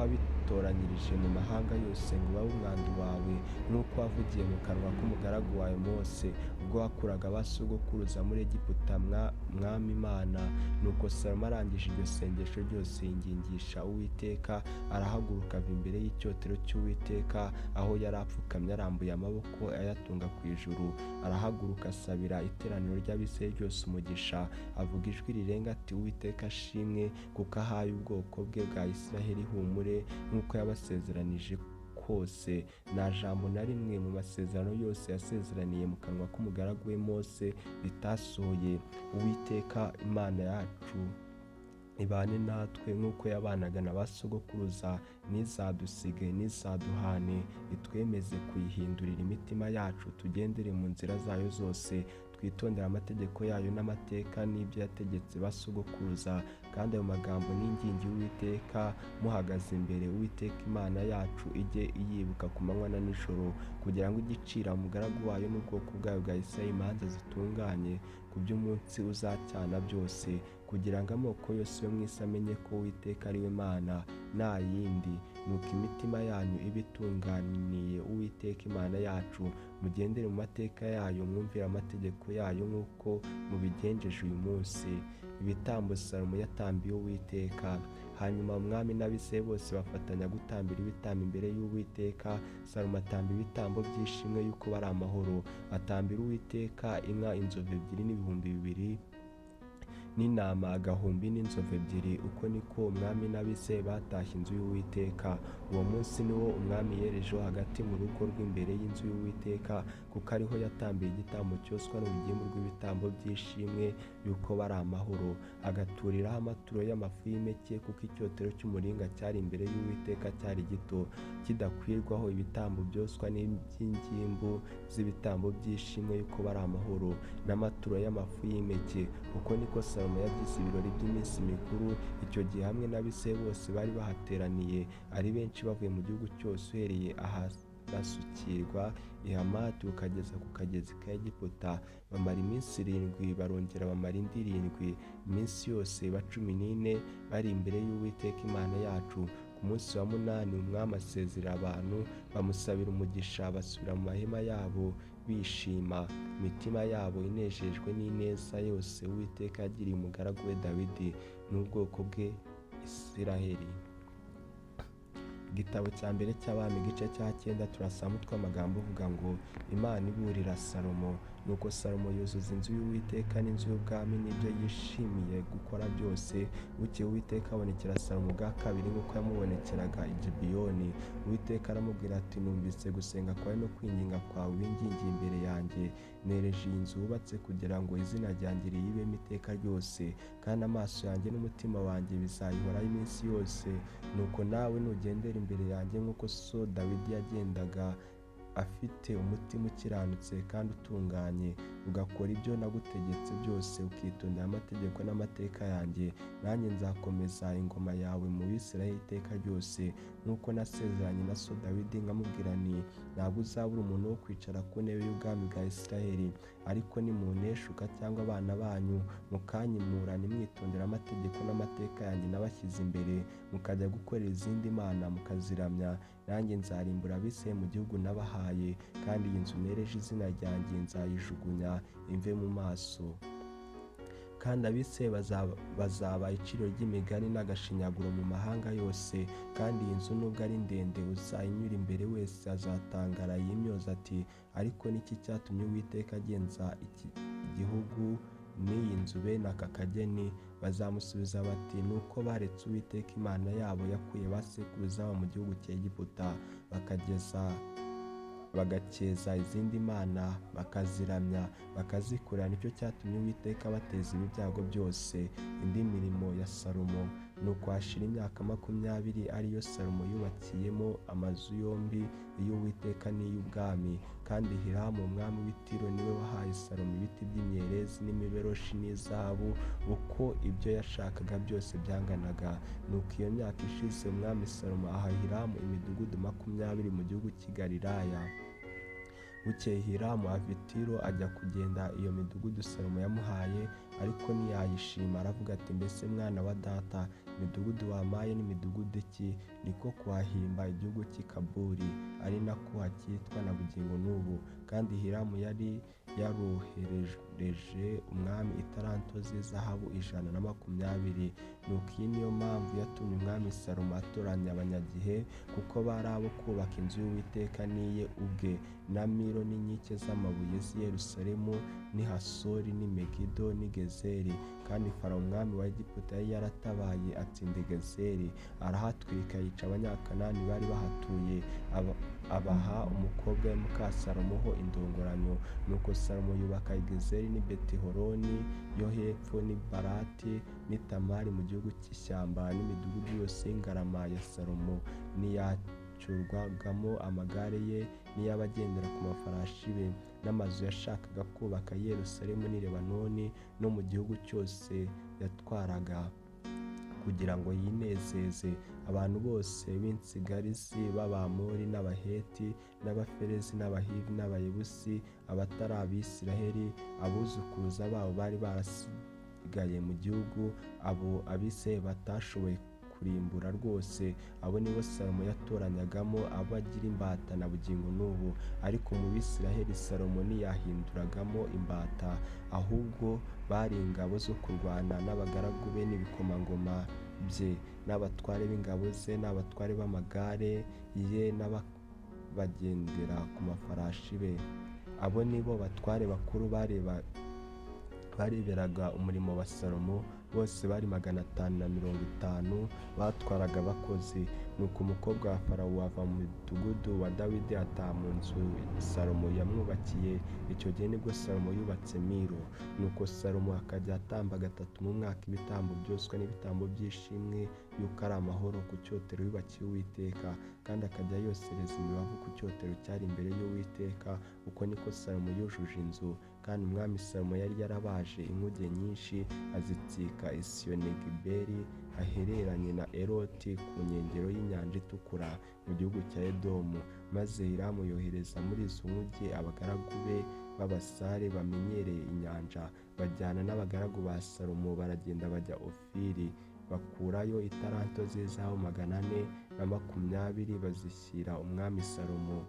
Wadutoranyirije mu mahanga yose ngo babe umwandu wawe, nk'uko wavugiye mu kanwa k'umugaragu wawe Mose, ubwo wakuraga ba sogokuruza muri Egiputa, Mwami Imana." Nuko Salomo arangije iryo sengesho ryose yingingisha Uwiteka, arahaguruka ava imbere y'icyotero cy'Uwiteka, aho yari apfukamye arambuye amaboko ayatunga ku ijuru. Arahaguruka asabira iteraniro ry'Abisirayeli ryose umugisha, avuga ijwi rirenga ati: "Uwiteka ashimwe, kuko ahaye ubwoko bwe bwa Isirayeli ihumure nk'uko yabasezeranije kose. Nta jambo na rimwe mu masezerano yose yasezeraniye mu kanwa k'umugaragu we Mose ritasohoye. Uwiteka Imana yacu ibane natwe nk'uko yabanaga na ba sogokuruza, ntizadusige, ntizaduhane, itwemeze kuyihindurira imitima yacu, tugendere mu nzira zayo zose, twitondere amategeko yayo n'amateka n'ibyo yategetse ba sogokuruza. Kandi ayo magambo n'ingingi Uwiteka muhagaze imbere, Uwiteka Imana yacu ijye iyibuka ku manywa na nijoro, kugira ngo ijye icira umugaragu wayo n'ubwoko bwayo bwa Isirayeli imanza zitunganye ku by'umunsi uzacyana byose, kugira ngo amoko yose yo mu isi amenye ko Uwiteka ari we Mana, nta yindi. Nuko imitima yanyu ibe itunganiye Uwiteka Imana yacu, mugendere mu mateka yayo, mwumvire amategeko yayo nk'uko mubigenjeje uyu munsi." Ibitambo Salomo yatambiye Uwiteka. Hanyuma umwami n'Abisirayeli bose bafatanya gutambira ibitambo imbere y'Uwiteka. Salomo atamba ibitambo by'ishimwe y'uko bari amahoro, atambira Uwiteka inka inzovu 2 n'ibihumbi 2, n'intama agahumbi n'inzovu 2. Uko niko umwami n'Abisirayeli batashye inzu y'Uwiteka. Uwo munsi ni wo umwami yerejeho hagati mu rugo rw'imbere y'inzu y'Uwiteka, kuko ariho yatambiye igitambo cyoswa n'urugimbu rw'ibitambo by'ishimwe y'uko bari amahoro, agaturiraho amaturo y'amafu y'impeke, kuko icyotero cy'umuringa cyari imbere y'Uwiteka cyari gito, kidakwirwaho ibitambo byoswa n'iby'ingimbu z'ibitambo by'ishimwe y'uko bari amahoro, n'amaturo y'amafu y'impeke. Uko niko Salomo yagize ibirori by'iminsi mikuru icyo gihe hamwe n'Abisirayeli bose bari bahateraniye ari benshi, bavuye mu gihugu cyose, uhereye aharasukirwa i Hamati ukageza ku kagezi ka Egiputa. Bamara iminsi 7, barongera bamara indi 7, iminsi yose iba 14 bari imbere y'Uwiteka Imana yacu. Ku munsi wa 8 umwami asezerera abantu, bamusabira umugisha, basubira mu mahema yabo bishima, imitima yabo inejejwe n'ineza yose Uwiteka yagiriye umugaragu we Dawidi n'ubwoko bwe Isiraheli. Igitabo cya mbere cy'Abami igice cya 9, turasoma umutwe w'amagambo uvuga ngo: Imana iburira Salomo. Nuko Salomo yuzuza inzu y'Uwiteka n'inzu y'ubwami n'ibyo yishimiye gukora byose. Bukeye Uwiteka abonekera Salomo bwa kabiri nk'uko yamubonekeraga i Gibeyoni. Uwiteka aramubwira ati: "Numvise gusenga kwawe no kwinginga kwawe wingingiye imbere yanjye. Nereje iyi nzu wubatse kugira ngo izina ryanjye riyibemo iteka ryose, kandi amaso yanjye n'umutima wanjye bizayihoraho iminsi yose. Nuko nawe nugendera imbere yanjye nk'uko so Dawidi yagendaga, afite umutima ukiranutse kandi utunganye, ugakora ibyo nagutegetse byose, ukitondera amategeko n'amateka yanjye, nanjye nzakomeza ingoma yawe mu Bisirayeli iteka ryose, nk'uko nasezeranye na so Dawidi nkamubwira nti: Ntabwo uzabura umuntu wo kwicara ku ntebe y'ubwami bwa Isirayeli. Ariko nimunteshuka cyangwa abana banyu, mukanyimura ntimwitondere amategeko n'amateka yanjye nabashyize imbere, mukajya gukorera izindi mana mukaziramya, nanjye nzarimbura Abisirayeli mu gihugu nabahaye, kandi iyi nzu nereje izina ryanjye nzayijugunya imve mu maso. Kandi Abisirayeli bazaba iciro ry'imigani n'agashinyaguro mu mahanga yose. Kandi iyi nzu nubwo ari ndende, uzayinyura imbere wese azatangara yimyoza ati: Ariko niki cyatumye Uwiteka agenza iki gihugu n'iyi nzu bene aka kageni? Bazamusubiza bati: Nuko baretse Uwiteka Imana yabo yakuye ba sekuruza babo mu gihugu cya Egiputa, bagakeza izindi mana bakaziramya bakazikorera, nicyo cyatumye Uwiteka abateza ibi byago byose." Indi mirimo ya Salomo. Nuko hashira imyaka 20, ariyo Salomo yubakiyemo amazu yombi, iy'Uwiteka n'iy'ubwami. Kandi Hiramu umwami w'i Tiro niwe wahaye Salomo ibiti by'imyerezi n'imiberoshi n'izahabu, uko ibyo yashakaga byose byanganaga. Nuko iyo myaka ishize, umwami Salomo aha Hiramu imidugudu 20 mu gihugu cy'i Galilaya. Bukeye Hiramu ava i Tiro ajya kugenda iyo midugudu Salomo yamuhaye, Ariko ntiyayishima, aravuga ati: "Mbese mwana wa data, imidugudu wampaye ni midugudu ki?" Niko kuhahimba igihugu cy'i Kabuli, ari nako hakitwa na bugingo n'ubu. Kandi Hiramu yari yaroherereje umwami italanto z'izahabu 120. Nuko iyi niyo mpamvu yatumye umwami Salomo atoranya abanyagihe, kuko bari abo kubaka inzu y'Uwiteka n'iye ubwe, na Milo n'inkike z'amabuye z'i Yerusalemu, n'i Hasori n'i Megido n'i Gezeri. Kandi Farawo umwami wa Egiputa yari yaratabaye atsinda i Gezeri, arahatwika, yica Abanyakanani bari bahatuye, abaha umukobwa we muka Salomo ho indongoranyo. Nuko Salomo yubaka i Gezeri n'i Betihoroni yo hepfo n'i Barati n'i Tamari mu gihugu cy'ishyamba, n'imidugudu yose y'ingarama ya Salomo n'iyacyurwagamo amagare ye n'iy'abagendera ku mafarashi be, n'amazu yashakaga kubaka i Yerusalemu n'i Lebanoni no mu gihugu cyose yatwaraga, kugira ngo yinezeze. Abantu bose b'insigarizi b'Abamori n'Abaheti n'Abaferezi n'Abahivi n'Abayebusi, abatari Abisiraheli, abuzukuruza babo bari barasigaye mu gihugu, abo Abisiraheli batashoboye kurimbura rwose, abo nibo Salomo yatoranyagamo abo agira imbata na bugingo n'ubu. Ariko mu Bisiraheli Salomo ntiyahinduragamo imbata, ahubwo bari ingabo zo kurwana n'abagaragu be n'ibikomangoma bye, n'abatware b'ingabo ze n'abatware b'amagare ye n'abagendera ku mafarashi be. Abo ni bo batware bakuru bareberaga umurimo wa Salomo, bose bari 550 batwaraga abakozi. Nuko umukobwa wa Farawo ava mu mudugudu wa Dawidi ataha mu nzu Salomo yamwubakiye. Icyo gihe nibwo Salomo yubatse Milo. Nuko Salomo akajya atamba gatatu mu mwaka ibitambo byoswa n'ibitambo by'ishimwe yuko ari amahoro ku cyotero yubakiye Uwiteka, kandi akajya yosereza imibavu ku cyotero cyari imbere y'Uwiteka. Uko niko Salomo yujuje inzu. Kandi umwami Salomo yari yarabaje inkuge nyinshi, azitsika i Siyonigiberi hahereranye na Eloti ku nkengero y'inyanja itukura mu gihugu cya Edomu. Maze Hiramu yohereza muri izo nkuge abagaragu be b'abasare bamenyereye inyanja, bajyana n'abagaragu ba Salomo, baragenda bajya Ofiri, bakurayo italanto z'izahabu 420, bazishyira umwami Salomo.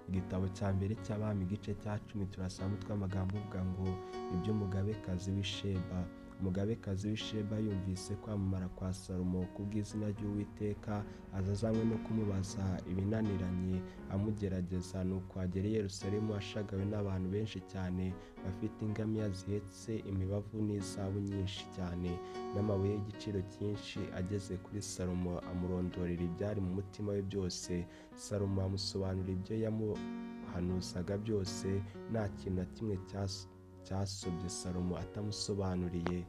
Igitabo cya mbere cy'Abami igice cya 10 turasoma umutwe w'amagambo uvuga ngo iby'umugabekazi w'i Sheba. Umugabekazi w'i Sheba yumvise kwamamara kwa Salomo kubw'izina ry'Uwiteka, aza azanywe no kumubaza ibinaniranye amugerageza. Nuko agera i Yerusalemu ashagawe n'abantu benshi cyane bafite ingamiya zihetse imibavu n'izahabu nyinshi cyane n'amabuye y'igiciro cyinshi. Ageze kuri Salomo amurondorera ibyari mu mutima we byose. Salomo amusobanurira ibyo yamuhanuzaga byose, nta kintu na kimwe cyasobye Salomo atamusobanuriye.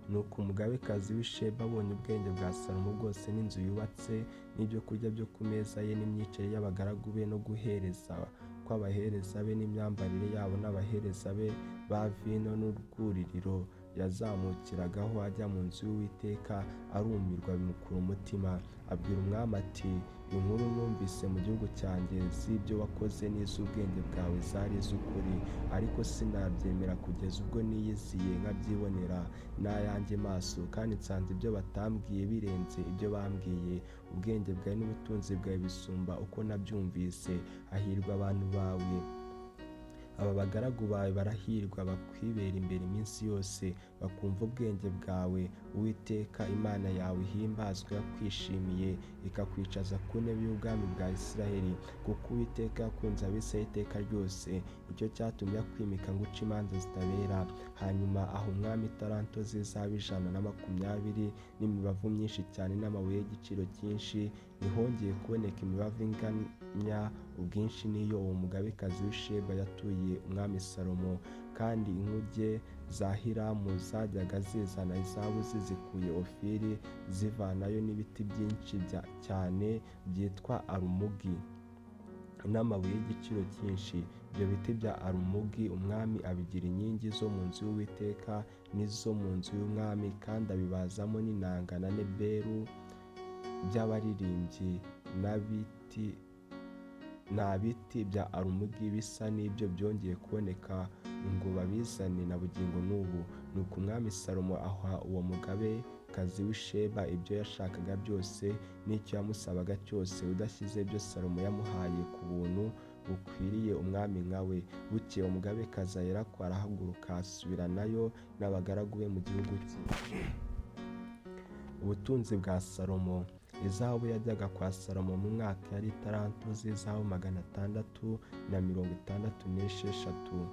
Nuko umugabekazi w'i Sheba abonye ubwenge bwa Salomo bwose n'inzu yubatse n'ibyo kurya byo ku meza ye n'imyicarire y'abagaragu be no guhereza kw'abahereza be n'imyambarire yabo n'abahereza be ba vino n'urwuririro yazamukiragaho ajya mu nzu y'Uwiteka, arumirwa bimukura umutima. Abwira umwami ati: "Inkuru numvise mu gihugu cyanjye z'ibyo wakoze n'iz'ubwenge bwawe zari iz'ukuri, ariko sinabyemera kugeza ubwo niyiziye nkabyibonera n'ayanjye maso, kandi nsanze ibyo batambwiye birenze ibyo bambwiye. Ubwenge bwawe n'ubutunzi bwawe bisumba uko nabyumvise. Hahirwa abantu bawe, aba bagaragu bawe barahirwa, bakwibera imbere iminsi yose, bakumva ubwenge bwawe. Uwiteka Imana yawe ihimbazwe yakwishimiye, ikakwicaza ku ntebe y'ubwami bwa Isiraheli, kuko Uwiteka yakunze Abisirayeli iteka ryose, nicyo cyatumye akwimika ngo uce imanza zitabera." Hanyuma aha umwami italanto z'izahabu 120 n'imibavu myinshi cyane n'amabuye y'igiciro cyinshi. Ntihongeye kuboneka imibavu inganya ubwinshi n'iyo uwo mugabekazi w'i Sheba yatuye umwami Salomo. Kandi inkuge za Hiramu zajyaga zizana izahabu zizikuye Ofiri, zivanayo n'ibiti byinshi cyane byitwa alumugi n'amabuye y'igiciro cyinshi. Ibyo biti bya alumugi umwami abigira inkingi zo mu nzu y'Uwiteka n'izo mu nzu y'umwami, kandi abibazamo n'inanga na neberu by'abaririmbyi. Nta biti bya alumugi bisa n'ibyo byongeye kuboneka ngo babizane na bugingo n'ubu. Nuko umwami Salomo aha uwo mugabekazi w'i Sheba ibyo yashakaga byose n'icyo yamusabaga cyose, udashyize ibyo Salomo yamuhaye ku buntu bukwiriye umwami nka we. Bukeye umugabekazi aherako arahaguruka asubiranayo n'abagaragu be mu gihugu cye. Ubutunzi bwa Salomo. Izahabu yajyaga kwa Salomo mu mwaka yari italanto z'izahabu 666,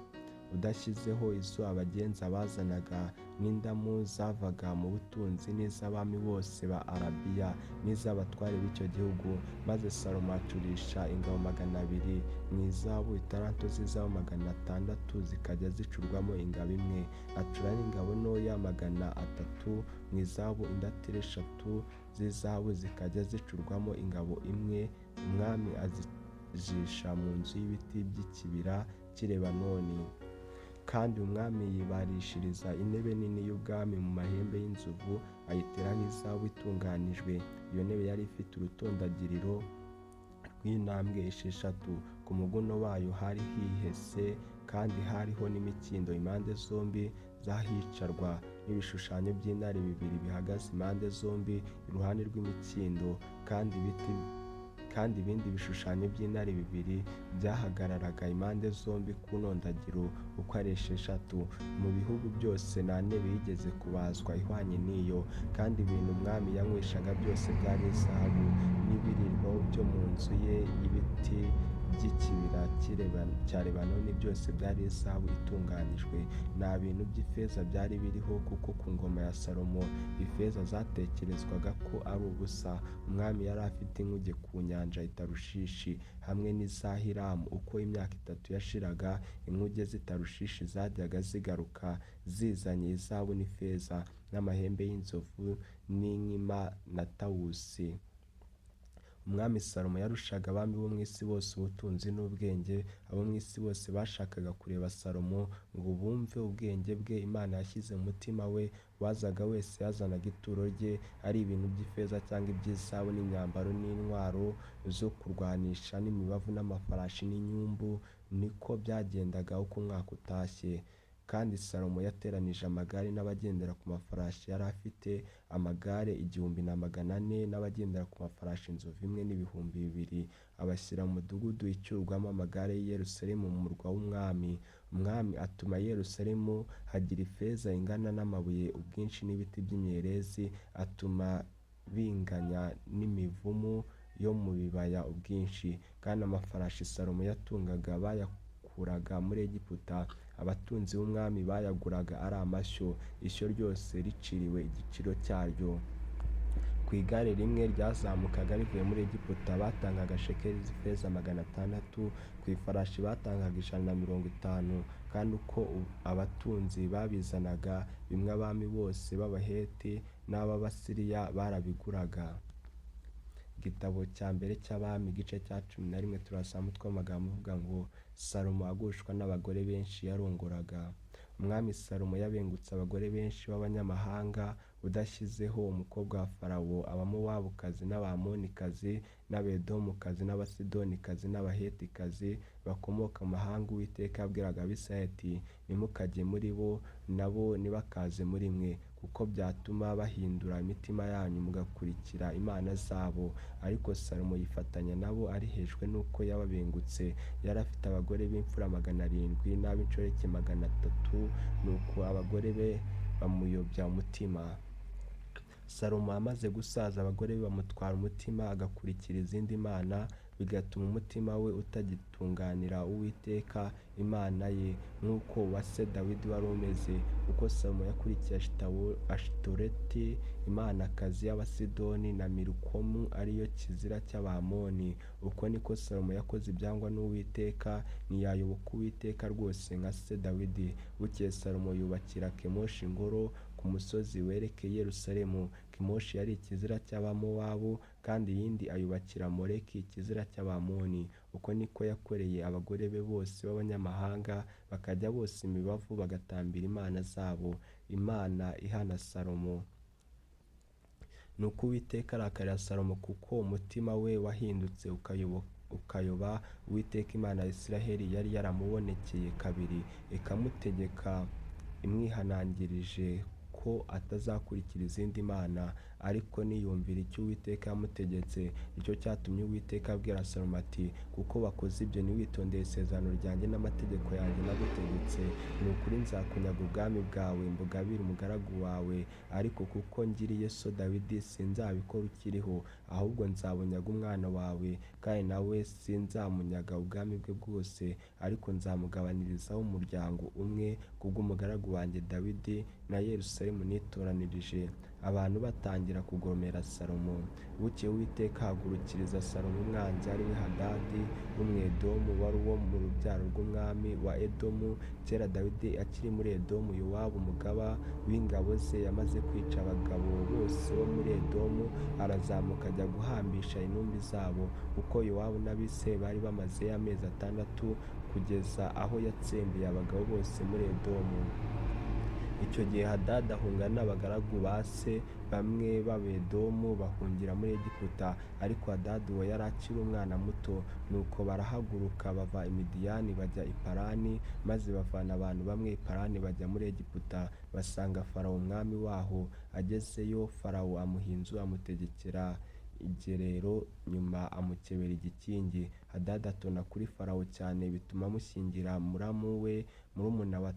udashyizeho izo abagenza bazanaga n'indamu zavaga mu butunzi n'iz'abami bose ba Arabiya n'iz'abatware b'icyo gihugu. Maze Salomo acurisha ingabo 200 mu izahabu, italanto z'izahabu 600 zikajya zicurwamo ingabo imwe. Acura n'ingabo ntoya 300 mu izahabu, indatira 3 z'izahabu zikajya zicurwamo ingabo imwe. Umwami azijisha mu nzu y'ibiti by'ikibira cy'i Lebanoni. Kandi umwami yibarishiriza intebe nini y'ubwami mu mahembe y'inzovu, ayiteraho izahabu itunganijwe. Iyo ntebe yari ifite urutondagiriro rw'intambwe 6, ku muguno wayo hari hihese, kandi hariho n'imikindo impande zombi z'ahicarwa, n'ibishushanyo by'intare bibiri bihagaze impande zombi iruhande rw'imikindo, kandi ibindi bishushanyo by'intare bibiri byahagararaga impande zombi ku ntondagiro uko ari 6. Mu bihugu byose nta ntebe yigeze kubazwa ihwanye n'iyo. Kandi ibintu umwami yanyweshaga byose byari izahabu, n'ibirirwaho byo mu nzu ye y'ibiti by'ikibira cya Lebanoni byose byari izahabu itunganijwe. Nta bintu by'ifeza byari biriho, kuko ku ngoma ya Salomo ifeza zatekerezwaga ko ari ubusa. Umwami yari afite inkuge ku nyanja i Tarushishi hamwe n'iza Hiramu. Uko imyaka 3 yashiraga, inkuge z'i Tarushishi zajyaga zigaruka zizanye izahabu n'ifeza n'amahembe y'inzovu n'inkima na tawusi. Umwami Salomo yarushaga abami bo mu isi bose ubutunzi n'ubwenge. Abo mu isi bose bashakaga kureba Salomo ngo bumve ubwenge bwe Imana yashyize mu mutima we. Uwazaga wese yazanaga ituro rye, ari ibintu by'ifeza cyangwa iby'izahabu n'imyambaro n'intwaro zo kurwanisha n'imibavu n'amafarashi n'inyumbu. Niko byagendaga uko umwaka utashye. Kandi Salomo yateranije amagare n'abagendera ku mafarashi. Yari afite amagare 1400 n'abagendera ku mafarashi 1 000 2000, abashyira mu mudugudu icyurwamo amagare y'i Yerusalemu mu murwa w'umwami. Umwami atuma i Yerusalemu hagira ifeza ingana n'amabuye ubwinshi n'ibiti by'imyerezi, atuma binganya n'imivumu yo mu bibaya ubwinshi. Kandi amafarashi Salomo yatungaga bayakuraga muri Egiputa. Abatunzi b'umwami bayaguraga ari amashyo, ishyo ryose riciriwe igiciro cyaryo. Ku igare rimwe ryazamukaga rivuye muri Egiputa batangaga shekeli z'ifeza 600, ku ifarashi batangaga 150. Kandi uko abatunzi babizanaga, bimwe abami bose b'Abaheti n'ab'Abasiriya barabiguraga. Igitabo cya mbere cy'Abami igice cya 11 turasoma umutwe w'amagambo uvuga ngo Salomo agushwa n'abagore benshi yarongoraga. Umwami Salomo yabengutse abagore benshi b'abanyamahanga, udashyizeho umukobwa wa Farawo, Abamowabukazi n'Abamonikazi n'Abedomukazi n'Abasidonikazi n'Abahetikazi bakomoka mu mahanga. Uwiteka yabwiraga Abisirayeli ati ntimukajye muri bo, nabo ntibakaze muri mwe, kuko byatuma bahindura imitima yanyu mugakurikira imana zabo. Ariko Salomo yifatanya nabo arihejwe n'uko yababengutse. Yari afite abagore b'imfura 700 n'ab'inshoreke 300, nuko abagore be bamuyobya umutima. Salomo amaze gusaza, abagore be bamutwara umutima agakurikira izindi mana, bigatuma umutima we utagitunganira Uwiteka Imana ye nk'uko uwa se Dawidi wari umeze. Kuko Salomo yakurikiye Ashitoreti imanakazi y'Abasidoni na Milikomu ariyo kizira cy'Abamoni. Uko niko Salomo yakoze ibyangwa n'Uwiteka, ntiyayoboka Uwiteka rwose nka se Dawidi. Bukeye Salomo yubakira Kemoshi ingoro ku musozi werekeye i Yerusalemu. Kemoshi yari ikizira cy'Abamowabu, kandi iyindi ayubakira Moleki ikizira cy'Abamoni. Uko niko yakoreye abagore be bose b'abanyamahanga, bakajya bosa imibavu bagatambira imana zabo. Imana ihana Salomo. Nuko Uwiteka arakarira Salomo kuko umutima we wahindutse ukayoba. Uwiteka Imana ya Isiraheli yari yaramubonekeye kabiri, ikamutegeka imwihanangirije ko atazakurikira izindi mana, ariko ntiyumvira icyo Uwiteka yamutegetse. Nicyo cyatumye Uwiteka abwira Salomo ati: "Kuko wakoze ibyo ntiwitondere isezerano ryanjye n'amategeko yanjye nagutegetse, ni ukuri nzakunyaga ubwami bwawe mbugabire umugaragu wawe. Ariko kuko ngiriye so Dawidi, sinzabikora ukiriho, ahubwo nzabunyaga umwana wawe, kandi nawe sinzamunyaga ubwami bwe bwose, ariko nzamugabanirizaho umuryango umwe kubw'umugaragu wanjye Dawidi na Yerusalemu nitoranirije." Abantu batangira kugomera Salomo. Bukeye Uwiteka ahagurukiriza Salomo umwanzi, ari we Hadadi w'Umwedomu, wari uwo mu rubyaro rw'umwami wa Edomu. Kera Dawidi akiri muri Edomu, Yowabu umugaba w'ingabo ze yamaze kwica abagabo bose bo muri Edomu, arazamuka ajya guhambisha intumbi zabo, kuko Yowabu n'Abisirayeli bari bamazeyo amezi 6, kugeza aho yatsembeye abagabo bose muri Edomu. Icyo gihe Hadadi ahungana n'abagaragu ba se bamwe b'Abedomu, bahungira muri Egiputa. Ariko Hadadi uwo yari akiri umwana muto. Nuko barahaguruka bava i Midiyani bajya i Parani, maze bavana abantu bamwe i Parani bajya muri Egiputa, basanga Farawo umwami waho. Agezeyo Farawo amuha inzu, amutegekera igerero, nyuma amukebera igikingi. Hadadi atona kuri Farawo cyane, bituma amushyingira muramu we, murumuna wa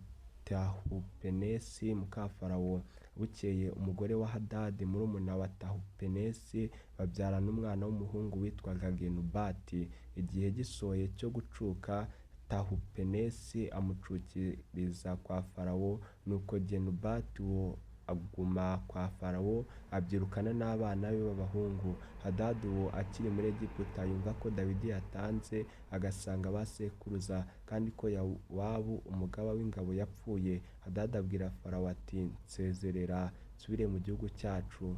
Tahupenesi muka Farawo. Bukeye umugore wa Hadadi, murumuna wa Tahupenesi, babyarana umwana w'umuhungu witwaga Genubati. Igihe gisohoye cyo gucuka, Tahupenesi amucukiriza kwa Farawo. Nuko Genubati uwo aguma kwa Farawo, abyirukana n'abana be b'abahungu. Hadadi uwo akiri muri Egiputa yumva ko Dawidi yatanze agasanga ba sekuruza, kandi ko Yowabu umugaba w'ingabo yapfuye. Hadadi abwira Farawo ati: "Nsezerera nsubire mu gihugu cyacu."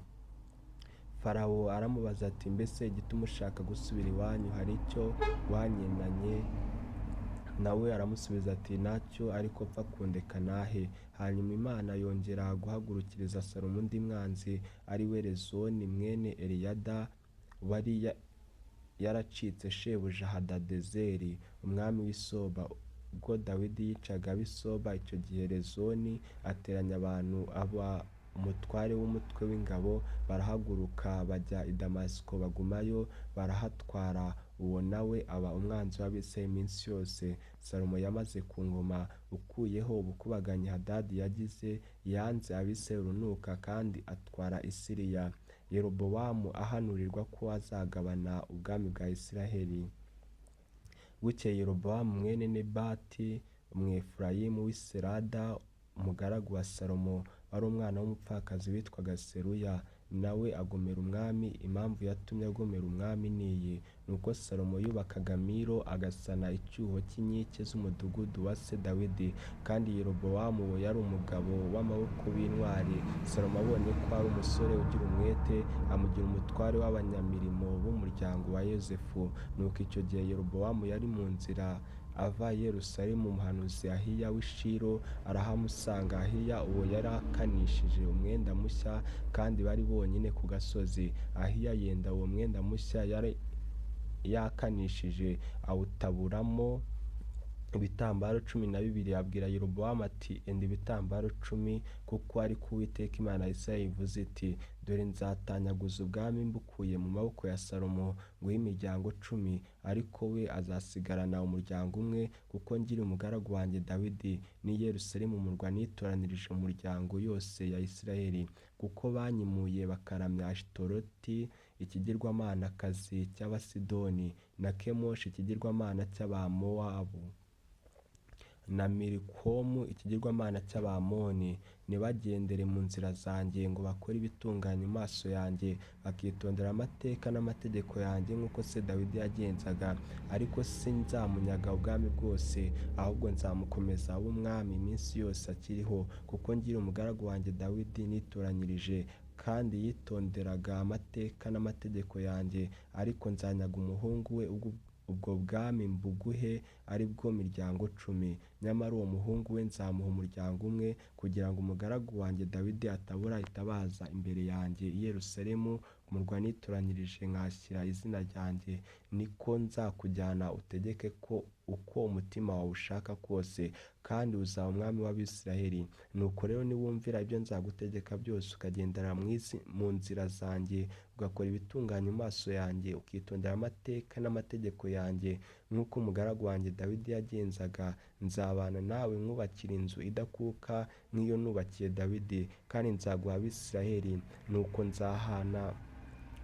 Farawo aramubaza ati: "Mbese igituma ushaka gusubira iwanyu, hari icyo wankenanye?" Nawe aramusubiza ati: "Ntacyo, ariko pfa kundeka ntahe." Hanyuma Imana yongera guhagurukiriza Salomo undi mwanzi, ari we Rezoni mwene Eliyada, wari yaracitse shebuja Hadadezeri umwami w'i Soba. Ubwo Dawidi yicaga ab'i Soba, icyo gihe Rezoni ateranya abantu, aba umutware w'umutwe w'ingabo, barahaguruka bajya i Damasiko, bagumayo barahatwara. Uwo nawe aba umwanzi w'Abisirayeli iminsi yose Salomo yamaze ku ngoma. Ukuyeho ubukubaganyi Hadadi yagize, yanze Abisirayeli urunuka kandi atwara i Siriya. Yerobowamu ahanurirwa ko azagabana ubwami bwa Isiraheli. Bukeye Yerobowamu mwene Nebati, Umwefurayimu w'i Serada, umugaragu wa Salomo, wari umwana w'umupfakazi witwaga Seruya, nawe agomera umwami. Impamvu yatumye agomera umwami ni iyi: ni uko Salomo yubakaga Milo, agasana icyuho cy'inkike z'umudugudu wa se Dawidi. Kandi Yerobowamu uwo yari umugabo w'amaboko w'intwari. Salomo abonye ko ari umusore ugira umwete, amugira umutware w'abanyamirimo b'umuryango wa Yozefu. Nuko icyo gihe Yerobowamu yari mu nzira ava i Yerusalemu, umuhanuzi Ahiya w'i Shilo arahamusanga. Ahiya uwo yari akanishije umwenda mushya, kandi bari bonyine ku gasozi. Ahiya yenda uwo mwenda mushya yari yakanishije, awutaburamo ibitambaro 12, abwira Yerobowamu ati: "Enda ibitambaro 10, kuko ariko Uwiteka Imana ya Isirayeli ivuze iti: Dore nzatanyaguza ubwami mbukuye mu maboko ya Salomo, nguhe imiryango 10, ariko we azasigarana umuryango umwe, kuko ngiriye umugaragu wanjye Dawidi n'i Yerusalemu umurwa nitoranirije mu muryango yose ya Isirayeli, kuko banyimuye bakaramya Ashitoreti ikigirwamanakazi cy'Abasidoni, na Kemoshi ikigirwamana cy'Abamowabu, na Milikomu ikigirwamana cy'Abamoni. Ntibagendere mu nzira zanjye ngo bakore ibitunganye mu maso yanjye, bakitondera amateka n'amategeko yanjye nk'uko se Dawidi yagenzaga. Ariko sinzamunyaga ubwami bwose, ahubwo nzamukomeza abe umwami iminsi yose akiriho, kuko ngiriye umugaragu wanjye Dawidi nitoranyirije, kandi yitonderaga amateka n'amategeko yanjye. Ariko nzanyaga umuhungu we ubwo bwami mbuguhe, ari bwo miryango 10. Nyamara uwo muhungu we nzamuha umuryango umwe, kugira ngo umugaragu wanjye Dawidi atabura itabaza imbere yanjye i Yerusalemu, umurwa nitoranyirije nkahashyira izina ryanjye. Niko nzakujyana utegeke ko uko umutima wawe ushaka kose, kandi uzaba umwami w'Abisirayeli. Nuko rero niwumvira ibyo nzagutegeka byose, ukagendera mu nzira zanjye, ugakora ibitunganye mu maso yanjye, ukitondera amateka n'amategeko yanjye, nk'uko umugaragu wanjye Dawidi yagenzaga, nzabana nawe mwubakira inzu idakuka nk'iyo nubakiye Dawidi, kandi nzaguha Abisirayeli. Nuko nzahana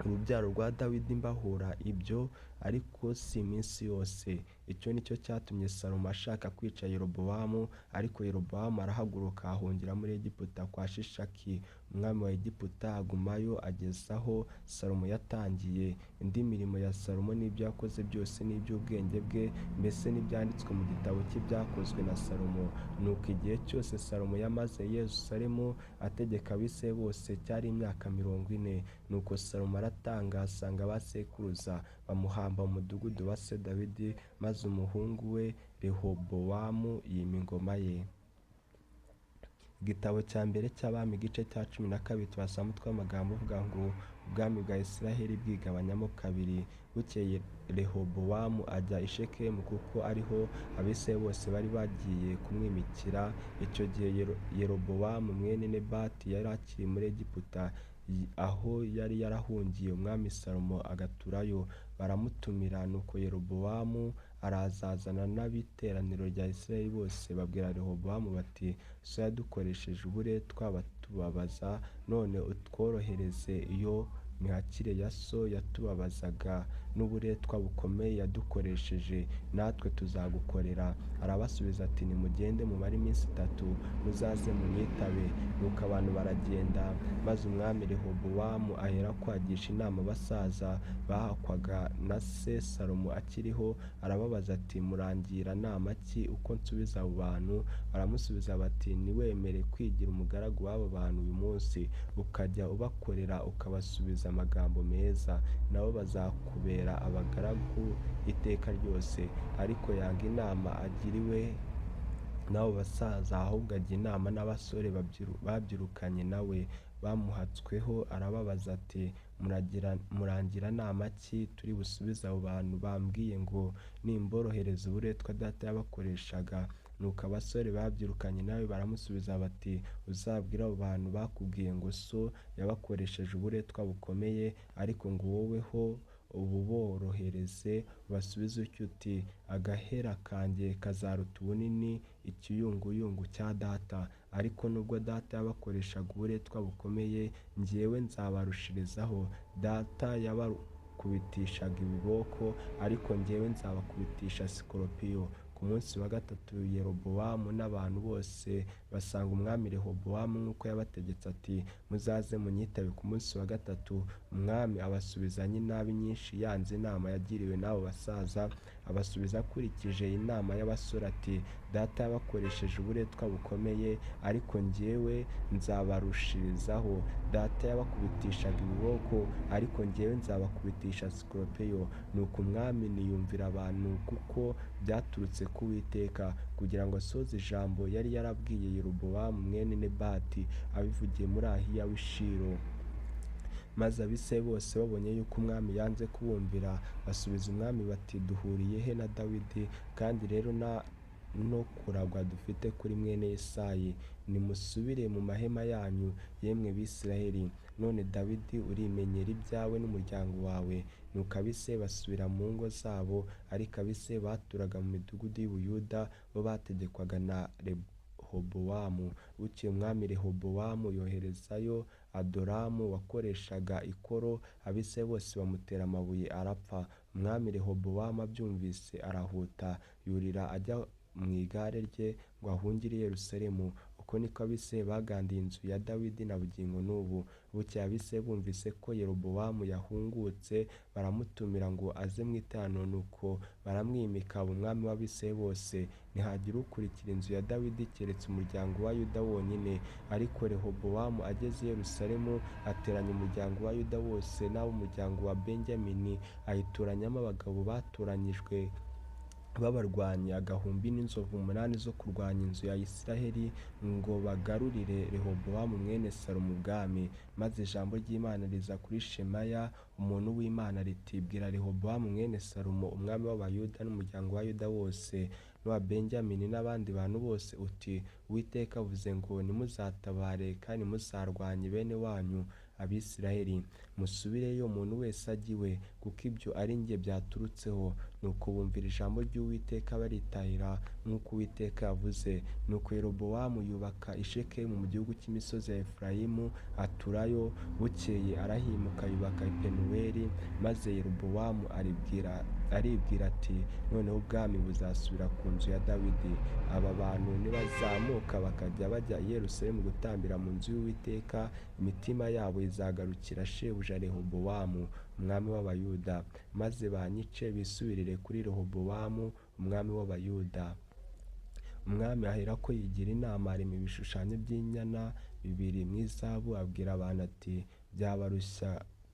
urubyaro rwa Dawidi mbahora ibyo, ariko si iminsi yose. Icyo ni cyo cyatumye Salomo ashaka kwica Yerobowamu, ariko Yerobowamu arahaguruka ahungira muri Egiputa kwa Shishaki umwami wa Egiputa, agumayo ageza aho Salomo yatangiye. Indi mirimo ya Salomo n'ibyo yakoze byose n'iby'ubwenge bwe, mbese n'ibyanditswe mu gitabo cy'ibyakozwe na Salomo. Nuko igihe cyose Salomo yamaze i Yerusalemu ategeka Abisirayeli bose cyari imyaka 40. Nuko Salomo aratanga asanga ba sekuruza, bamuhamba mu mudugudu wa se Dawidi, maze umuhungu we Rehobowamu yima ingoma ye. Igitabo cya mbere cy'Abami igice cya 12 turasoma umutwe w'amagambo uvuga ngo ubwami bwa Isiraheli bwigabanyamo kabiri. Bukeye Rehobowamu ajya i Shekemu kuko ariho Abisirayeli bose bari bagiye kumwimikira. Icyo gihe Yerobowamu mwene Nebati yari akiri muri Egiputa, aho yari yarahungiye umwami Salomo agaturayo. Baramutumira, nuko Yerobowamu arazazana n'ab'iteraniro rya Isirayeli bose, babwira Rehobowamu bati: So yadukoresheje uburetwa batubabaza, none utworohereze iyo mihakire ya so yatubabazaga n'uburetwa bukomeye yadukoresheje, natwe tuzagukorera. Arabasubiza ati: Nimugende mumare iminsi 3, muzaze munyitabe. Nuko abantu baragenda, maze umwami Rehobowamu aherako agisha inama abasaza bahakwaga na se Salomo akiriho, arababaza ati: Murangira nama ki uko nsubiza abo bantu? Baramusubiza bati: Niwemere kwigira umugaragu w'aba bantu uyu munsi, ukajya ubakorera ukabasubiza amagambo meza, nabo bazakubera abagaragu iteka ryose. Ariko yanga inama agiriwe n'abo basaza, ahubwo ajya inama n'abasore babyirukanye nawe bamuhatsweho. Arababaza ati: Murangira nama ki turi busubize abo bantu bambwiye ngo nimborohereza uburetwa data yabakoreshaga? Nuko abasore babyirukanye nawe baramusubiza bati: Uzabwire abo bantu bakubwiye ngo so yabakoresheje uburetwa bukomeye, ariko ngo woweho ububorohereze, ubasubize utya uti: Agahera kanjye kazaruta ubunini ikiyunguyungu cya data, ariko nubwo data yabakoreshaga uburetwa bukomeye, njyewe nzabarushirizaho. Data yabakubitishaga ibiboko, ariko njyewe nzabakubitisha sikoropiyo. Ku munsi wa gatatu Yerobowamu n'abantu bose basanga umwami Rehobowamu nk'uko yabategetse ati: Muzaze munyitabe ku munsi wa gatatu. Umwami abasubizanya inabi nyinshi, yanze inama yagiriwe n'abo basaza, abasubiza akurikije inama y'abasore ati: Data yabakoresheje uburetwa bukomeye, ariko njyewe nzabarushirizaho. Data yabakubitishaga ibiboko, ariko njyewe nzabakubitisha sikoropiyo. Nuko umwami ntiyumvira abantu, kuko byaturutse ku Uwiteka, kugira ngo asohoze ijambo yari yarabwiye Yerobowamu mwene Nebati abivugiye muri Ahiya w'i Shilo. Maze Abisirayeli bose babonye yuko umwami yanze kubumvira, basubiza umwami bati: Duhuriye he na Dawidi? Kandi rero no kuragwa dufite kuri mwene Yesayi. Nimusubire mu mahema yanyu, yemwe Bisirayeli. None Dawidi urimenyera ibyawe n'umuryango wawe. Nuko Abisirayeli basubira mu ngo zabo, ariko Abisirayeli baturaga mu midugudu y'i Buyuda bo bategekwaga na Rehobowamu. Bukeye umwami Rehobowamu yoherezayo Adoramu wakoreshaga ikoro, Abisirayeli bose bamutera amabuye arapfa. Umwami Rehobowamu abyumvise arahuta, yurira ajya mu igare rye ngo ahungire i Yerusalemu. Uko niko Abisirayeli bagandiye inzu ya Dawidi na bugingo n'ubu. Bukeye Abisirayeli bumvise ko Yerobowamu yahungutse, baramutumira ngo aze mu iteraniro, nuko baramwimika aba umwami w'Abisirayeli bose. Ntihagira ukurikira inzu ya Dawidi keretse umuryango wa Yuda wonyine. Ariko Rehobowamu ageze i Yerusalemu, ateranya umuryango wa Yuda wose n'ab'umuryango wa Benyamini, ayitoranyamo abagabo batoranyijwe b'abarwanyi agahumbi n'inzovu 8 zo kurwanya inzu ya Isiraheli ngo bagarurire Rehobowamu mwene Salomo ubwami. Maze ijambo ry'Imana riza kuri Shemaya umuntu w'Imana riti: Bwira Rehobowamu mwene Salomo umwami w'Abayuda n'umuryango wa Yuda wose n'uwa Benyamini n'abandi bantu bose uti: Uwiteka avuze ngo ntimuzatabare kandi ntimuzarwanye bene wanyu Abisiraheli, musubireyo umuntu wese ajye iwe, kuko ibyo ari jye byaturutseho. Nuko bumvira ijambo ry'Uwiteka baritahira nk'uko Uwiteka yavuze. Nuko Yerobowamu yubaka i Shekemu mu gihugu cy'imisozi ya Efurayimu aturayo. Bukeye arahimuka yubaka i Penuweli. Maze Yerobowamu aribwira ati: Noneho ubwami buzasubira ku nzu ya Dawidi. Aba bantu nibazamuka bakajya bajya i Yerusalemu gutambira mu nzu y'Uwiteka, imitima yabo izagarukira shebuja Rehobowamu umwami w'Abayuda, maze banyice bisubirire kuri Rehobowamu umwami w'Abayuda. Umwami aherako yigira inama, arema ibishushanyo by'inyana bibiri mu izahabu, abwira abantu ati: Byabarushya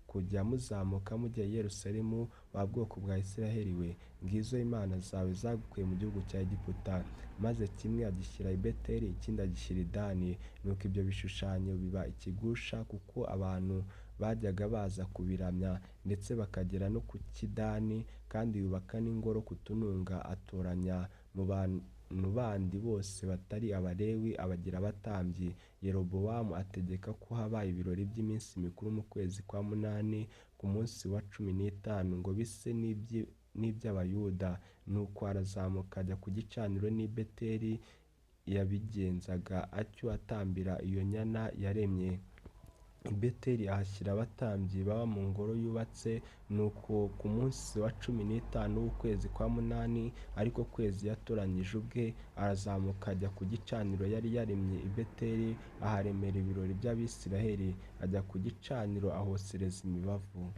kujya muzamuka mujya i Yerusalemu, wa bwoko bwa Isiraheli we, ngizo imana zawe zagukuye mu gihugu cya Egiputa. Maze kimwe agishyira i Beteli, ikindi agishyira i Dani. Nuko ibyo bishushanyo biba ikigusha, kuko abantu bajyaga baza kubiramya, ndetse bakagera no ku cy'i Dani. Kandi yubaka n'ingoro ku tununga, atoranya mu bantu bandi bose batari Abalewi abagira abatambyi. Yerobowamu ategeka ko haba ibirori by'iminsi mikuru mu kwezi kwa munani ku munsi wa 15, ngo bise n'iby'Abayuda. Nuko arazamuka ajya ku gicaniro n'i Beteli, yabigenzaga atyo atambira iyo nyana yaremye. I Beteli ahashyira abatambyi baba mu ngoro yubatse. Nuko ku munsi wa 15 w'ukwezi kwa munani, ariko kwezi yatoranyije ubwe, arazamuka ajya ku gicaniro yari yaremye i Beteli, aharemera ibirori by'Abisiraheli. Ajya ku gicaniro ahosereza imibavu.